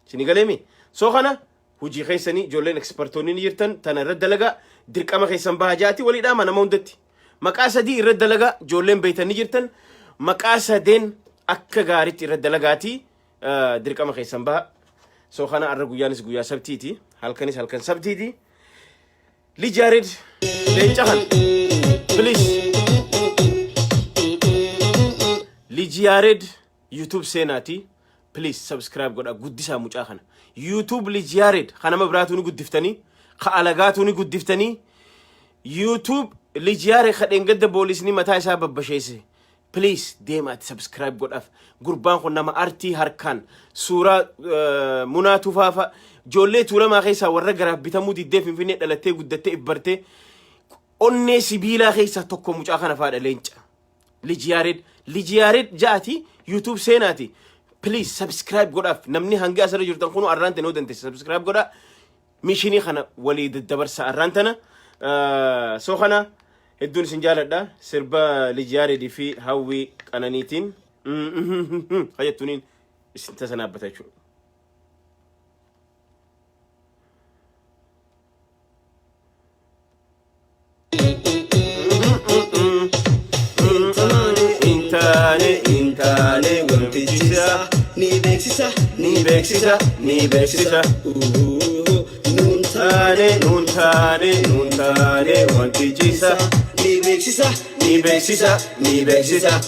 Speaker 2: Isin galeemi? So kana hojii keessanii ijoolleen ekspertoonni ni jirtan, tana irra dalagaa, dirqama keessan baha jaati walii dhaama nama hundatti. Maqaa sadii irra dalagaa, ijoolleen beektan ni jirtan, maqaa sadeen akka gaariitti irra dalagaatii dirqama keessan baha. So kana arra guyyaanis guyyaa sabtiiti. Halkanis halkan sabtiiti. Lij Yaared leenca kan, please, Lij Yaared YouTube seenaati, please subscribe godha, guddisaa mucaa kana. YouTube Lij Yaared kan nama biraatu ni guddiftanii, ka alagaatu ni guddiftanii. YouTube Lij Yaared ka dheengadda boolisni mataa isaa babbasheesse, please deemaati subscribe godhaaf. Gurbaan kun nama artii harkaan suuraa munaa tufaafa ijoollee Tuulamaa keessaa warra garaaf bitamuu diddee Finfinnee dhalattee guddattee ibbartee onnee sibiilaa keessaa tokko mucaa kana faadha. Leenca Lij Yaared, Lij Yaared ja'ati YouTube seenaati, please subscribe godhaaf. Namni hanga asirra jirtan kunu arraan tana yoo dandeesse subscribe godhaa, mishinii kana walii daddabarsa arraan tana. So kana hedduun isin jaaladha. Sirba Lij Yaaredii fi Hawwii Qananiitiin fayyadtuuniin isin tasanaabbata jechuudha. Intaane, intaane wantichisa.
Speaker 1: Ni beeksisa.
Speaker 2: Ni beeksisa, ni beeksisa.
Speaker 1: Nuun
Speaker 2: taane, nuun taane, nuun taane wantichisa.
Speaker 1: Ni beeksisa.
Speaker 2: Ni beeksisa, ni beeksisa.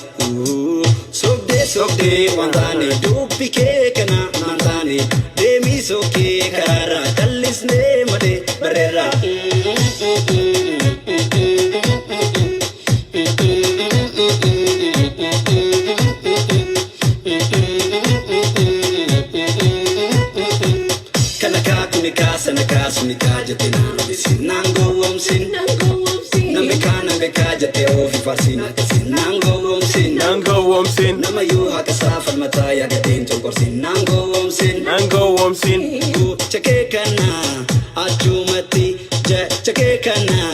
Speaker 1: Sobdee, sobdee waan taane, dubbi kee kana naan taane, deemii sokkee karaarraa callisnee malee barreerra. Kana kaa kuni kaa sana kaa suni kaa jette naan odeessin, naan gowwoomsin. Namni kaa namni kaa jettee ofi farsiin akkasiin, naan gowwoomsin.
Speaker 2: Naan gowwoomsin.
Speaker 1: Nama yoo haqa isaa falmataa yaadateen cunqursin, naan gowwoomsin.
Speaker 2: Naan gowwoomsin.
Speaker 1: Gocha kee kana achumatti jecha kee kana.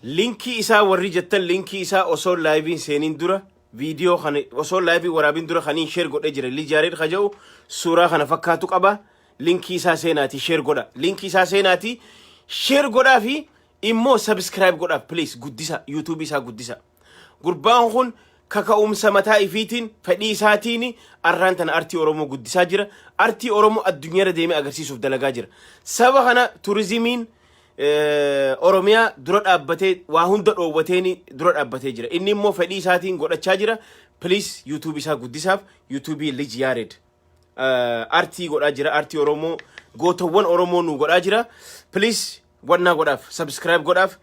Speaker 2: Linkii isaa warri jettan, linkii isaa osoo liveiin seeniin dura, viidiyoo kana osoo liveii waraabin dura kaniin share godhee jira. Lij Yaared ka jedhu suuraa kana fakkaatu qaba. Linkii isaa seenaati share godha. Linkii isaa seenaati share godhaa fi immoo subscribe godhaaf, please. Guddisa YouTube isaa, guddisa. Gurbaan kun kaka'umsa mataa ifiitiin, fedhii isaatiin arraan tana artii Oromoo guddisaa jira. Artii Oromoo addunyaarra deemee agarsiisuuf dalagaa jira. Saba kana turizimiin Oromiyaa dura dhaabbatee waa hunda dhoowwateen dura dhaabbatee jira. Inni immoo fedhii isaatiin godhachaa jira. Please YouTube isaa guddisaaf, YouTube Lij Yaared. Artii godhaa jira. Artii Oromoo, gootawwan Oromoo nu godhaa jira. Please wannaa godhaaf, subscribe godhaaf.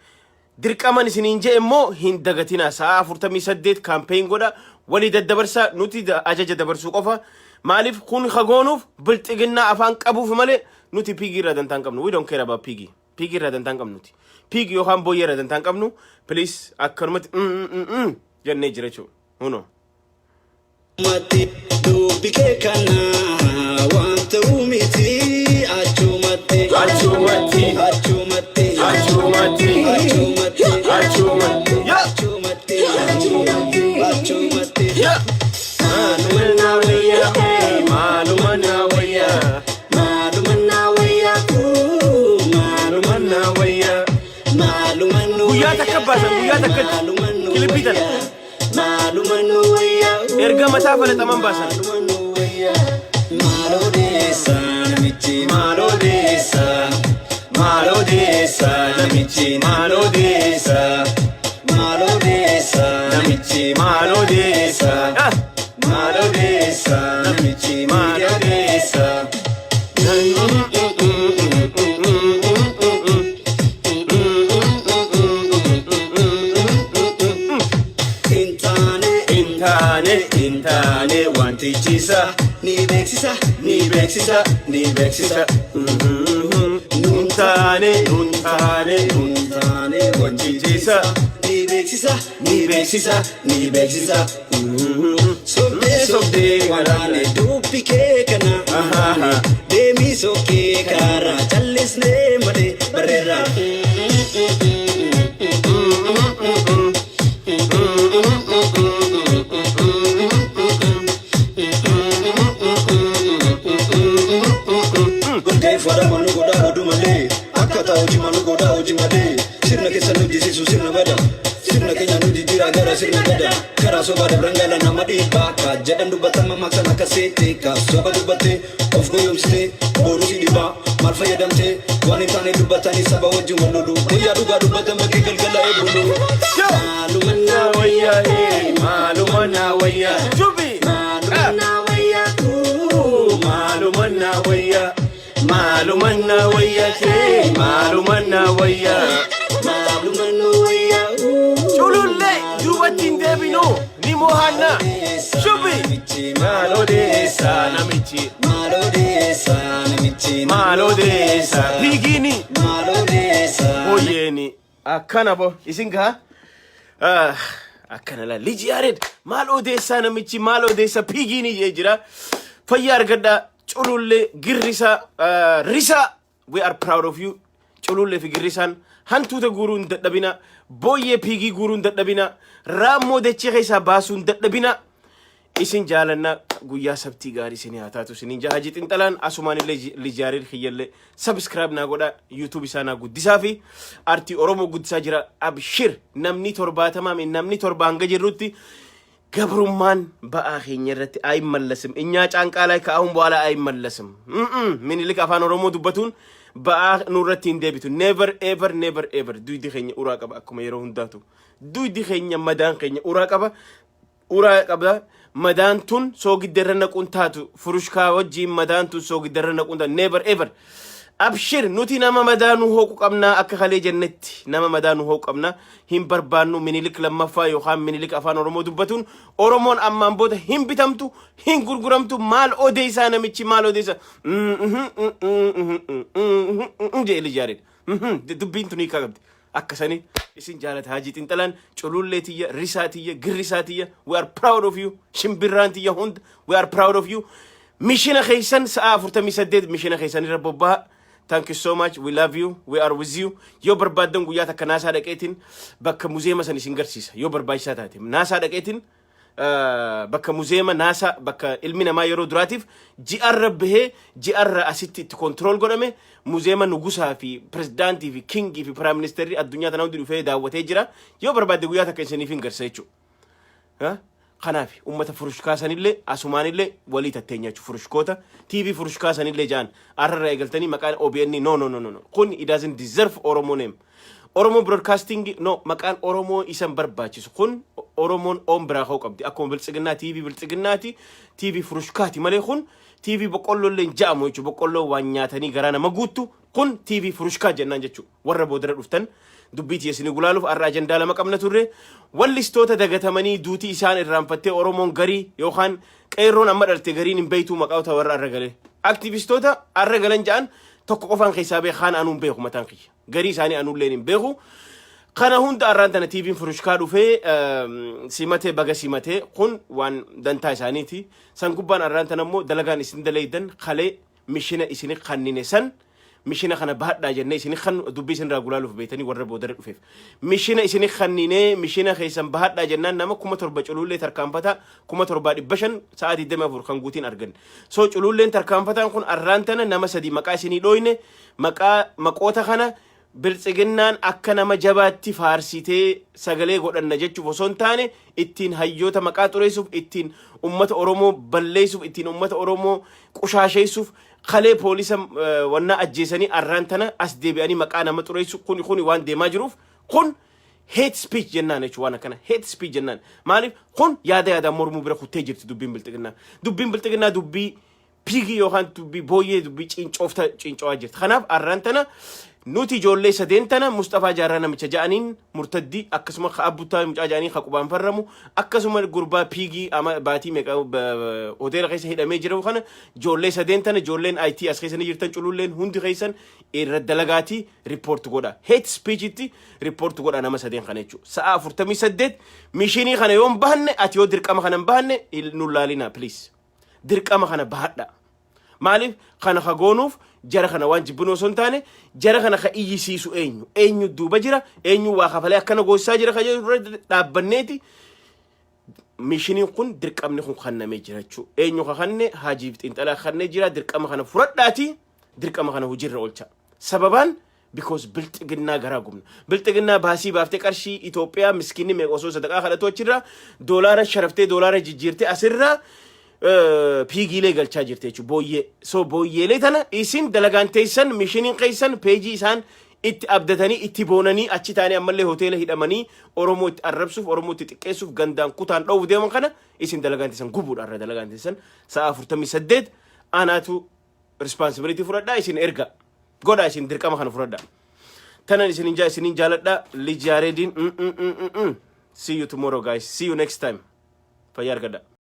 Speaker 2: Dirqaman isiniin jee immoo hin dagatina. Sa'a 48 campaign godha. Walii daddabarsaa, nuti ajaja dabarsuu qofa. Maaliif kun hagoonuuf bilxiginnaa afaan qabuuf malee nuti pig irraa dantaa hin qabnu. We don't care about pig. Pig irraa dantaa hin qabnu nuti. Pig yookaan booyyee irraa dantaa hin qabnu. Please, akkanumatti jennee jira jechuudha. Hunoo.
Speaker 1: Matti dubbi kee kana waan ta'uu miti achumatti.
Speaker 2: Achumatti.
Speaker 1: Achumatti.
Speaker 2: Achumatti.
Speaker 1: Achumatti.
Speaker 2: Achumatti. Ya.
Speaker 1: Achumatti. Achumatti.
Speaker 2: Ya. Maaluma naa wayya. Maaluma naa wayya.
Speaker 1: Maaluma naa wayyaa,
Speaker 2: Maaluma naa wayya.
Speaker 1: maaluma nu
Speaker 2: Guyyaa takka baasan, guyyaa takkatti.
Speaker 1: Maaluma nu
Speaker 2: Clip tana.
Speaker 1: Maaluma nu wayyaa.
Speaker 2: Erga mataa falaxaman baasan.
Speaker 1: Maaluma nu wayyaa. Maaloo deessaa namichi, maaloo deessaa, maaloo deessaa namichi, maaloo deessaa, maaloo deessaa namichi, maaloo deessaa.
Speaker 2: Ah.
Speaker 1: Maaloo deessaa namichi, maaloo deessaa. Intaane.
Speaker 2: Intaane, intaane wantichisa.
Speaker 1: Ni beeksisa, ni beeksisa, ni beeksisa.
Speaker 2: Nun taane, nun taane, nun
Speaker 1: Intaane
Speaker 2: wantichisa.
Speaker 1: Ni beeksisa, ni beeksisa, ni beeksisa. Sobdee, sobdee waraane dubbi kee kana. Deemii sokkee karaa callisnee malee barreerra. Gurgeeffadha malu godhaa oduu malee, akka hojii malu godhaa hojii malee. Sirna keessa nu jisiisu sirna bada, sirna keenya nu jijjiiraa gara sirna gada. Karaa sobaa dabran gala nama dhiibbaa ka jedhan dubbatama maqsan akka seete ka soba dubbattee of goyoomsitee boru si dhibaa maal fayyadamtee waan hin taane dubbatanii saba wajjin wal lolu guyyaa dhugaa dubbatan bakkee galgala eebulu. Maaluma naa
Speaker 2: wayya, maaluma naa wayya. Jubi.
Speaker 1: Maaluma naa wayyaa.
Speaker 2: Maaluma naa wayya. Maaluma naa wayya tee. Maaluma naa wayya.
Speaker 1: Maaluma nu wayyaa.
Speaker 2: Culullee duubatti hin deebinu ni mo'anna. Shubi. Maal odeessaa namichi.
Speaker 1: Maal odeessaa namichi.
Speaker 2: Maal odeessaa pigiini.
Speaker 1: Maal odeessaa.
Speaker 2: Booyyeeni akkana bo isin gaa akkana laa Liji Yaared maal odeessaa namichi, maal odeessa pigiini jee jira. Fayyaa argadhaa. Culullee, girrisaa, risaa, we are proud of you. Culullee fi girrisaan hantuuta guuruu hin dadhabina, booyyee pig guuruu hin dadhabina, raammoo dachee keessaa baasuu hin dadhabina. Isin jaalannaa. Guyyaa sabtii gaarii isin haa taatu isinin jaha. Hajii Xinxalaan asumaan illee Liji Yaared kiyyallee subscribe naa godha. YouTube isaa naa guddisaa fi artii Oromoo guddisaa jira. Abshir, namni 70 namni 7 hanga jirrutti gabrummaan ba'aa keenya irratti አይመለስም። እኛ ጫንቃ ላይ ከአሁን በኋላ አይመለስም። Minilik afaan Oromoo dubbatuun ba'aa nurratti hin deebitu. Never ever, never ever. Duydi keenya uraa qaba. Akkuma yeroo hundaatu duydi keenya, madaan keenya uraa qaba, uraa qaba. Madaan tun soogiddarra naquun taatu furushkaa wajjiin madaan tun soogiddarra naquun taatu. Never ever. Abshir, nuti nama madaanuu hooqu qabnaa. Akka kalee jennetti nama madaanuu hooqu qabnaa. Hin barbaannu Minilik lammaffaa yookaan Minilik afaan Oromoo dubbatuun. Oromoon ammaan booda hin bitamtu, hin gurguramtu. Maal odeessaa namichi, maal odeessa jee Liji Yaared. Dubbiin tun hiikaa qabdi. Akkasanii isin jaalata. Hajii Xinxalaan, culullee tiyya, risaa tiyya, girrisaa tiyya, we are proud of you. Shimbirraan tiyya hunda, we are proud of you. Mission keessan sa'a 48 mission keessan irra bobba'a. Thank you so much. We love you. We are with you. Yoo barbaaddan guyyaa takka NASA dhaqeetiin bakka museum san isin garsiisa. Yoo barbaachisaa taate. NASA dhaqeetiin bakka museum NASA, bakka ilmi namaa yeroo duraatiif ji'arra bahee ji'arra asitti itti control godhame, museum nugusaa fi pirezidaantii fi king fi prime ministerri addunyaa tana hundi dhufee daawwatee jira. Yoo barbaadde guyyaa takka isiniif hin garsiisa jechuudha. Kanaaf ummata furushkaa sanillee asumaanillee walii tatteenya jechuudha. Furushkoota TV furushkaa sanillee ja'an arrarra eegaltanii maqaan OBN, no, no, no, no, no, kun it doesn't deserve Oromo name. Oromo Broadcasting, no, maqaan Oromoo isan barbaachisu. Kun Oromoon oon biraa ka'uu qabdi. Akkuma Biltsiginnaa TV Biltsiginnaati, TV furushkaati malee kun TV boqqollollee hin ja'amu jechuudha. Boqqolloo waan nyaatanii garaa nama guuttu. Kun TV furushkaa jennaan jechuudha. Warra boodara dhuftan Dubbii tiyya isinii gulaaluuf har'a ajandaa lama qabna turre. Wallistoota dagatamanii duutii isaan irraanfattee Oromoon garii yookaan qeerroon amma dhalte gariin hin beeytuu maqaota warra arra galee. Aktivistoota arra galan ja'an tokko qofaan keessaa beeku, kaan anuun beeku mataan kiyya. Garii isaanii anuulleen hin beeku. Kana hunda arraan tana TV'n Furushkaa dhufee simatee, baga simatee, kun waan dantaa isaaniiti. San gubbaan arraan tana immoo dalagaan isin dalaydan kalee mission isini kannine san, mission kana bahadhaa jennee isini kan dubbii isin irraa gulaaluuf beetanii warra boodara dhufeef. Mission isini kannine, mission keessan bahadhaa jennaan nama 7,000 culullee tarkaanfataa 7,500 sa'a 24 kan guutiin arganne. So cululleen tarkaanfataan kun arraan tana nama sadi maqaa isinii dhooyne. Maqaa maqoota kana Biltsiginnaan akka nama jabaatti faarsitee sagalee godhanna jechuuf osoo hin taane, ittiin hayyoota maqaa xureessuuf, ittiin ummata Oromoo balleessuuf, ittiin ummata Oromoo qushaasheessuuf, kalee poolisa wannaa ajjeesanii arraan tana as deebi'anii maqaa nama xureessu kun waan deemaa jiruuf, kun hate speech jennaan jechuudha. Waan akkana hate speech jennaan. Maaliif kun yaada yaadaan mormuu bira kuttee jirti dubbiin Biltsiginnaa. Dubbiin Biltsiginnaa dubbii pigii yookaan dubbii booyyee, dubbii cincoofta cincowaa jirti. Kanaaf arraan tana nuti ijoollee sadeen tana, Mustafaa Jaarraa namicha ja'aniin murtaddii, akkasuma ka Abbuttaa mucaa ja'aniin ka qubaan farramu, akkasuma gurbaa pigii ama baatii meeqa hoteela keessa hidhamee jiru kana, ijoollee sadeen tana, ijoolleen IT as keessa ni jirtan, cululleen hundi keessan irra dalagaatii report godha. Hate speechitti report godha nama sadeen kana jechuudha. Sa'a 48 missionii kana yoo hin bahanne, ati yoo dirqama kana hin bahanne nu laalina, please. Dirqama kana bahadha. Maaliif kana ka goonuuf? Jara kana waan jibbinu osoo hin taane, jara kana ka iyyisiisu eenyu, eenyu duuba jira, eenyu waa kafalee akkana goosisaa jira ka jedhu irra dhaabbanneeti. Missioniin kun, dirqamni kun kannamee jira jechuudha. Eenyu ka kanne? Haajiif xiinxalaa kannee jira. Dirqama kana fudhadhaati dirqama kana hojiirra oolcha. Sababaan because Bilxiginnaa garaa gubna. Bilxiginnaa baasii baaftee qarshii Itoophiyaa miskiinni meeqa osoo sadaqaa kadhatu achirraa doolaara sharaftee, doolaara jijjiirtee asirraa pigiilee galchaa jirte jechuudha, booyyee. So booyyeelee tana isin dalagaan teessan, missioniin keessan, peejii isaan itti abdatanii itti boonanii achi taanii ammallee hoteela hidhamanii Oromoo itti arrabsuuf, Oromoo itti xiqqeessuuf, gandaan kutaan dhowuuf deeman kana isin dalagaan teessan gubuudha. Irra dalagaan teessan sa'a 48 anaatu responsibility fudhadhaa, isin erga godhaa, isin dirqama kana fudhadhaa. Tanan isinin jaa, isinin jaaladha. Lijaareediin. See you tomorrow, guys. See you next time. Fayyaa argadha.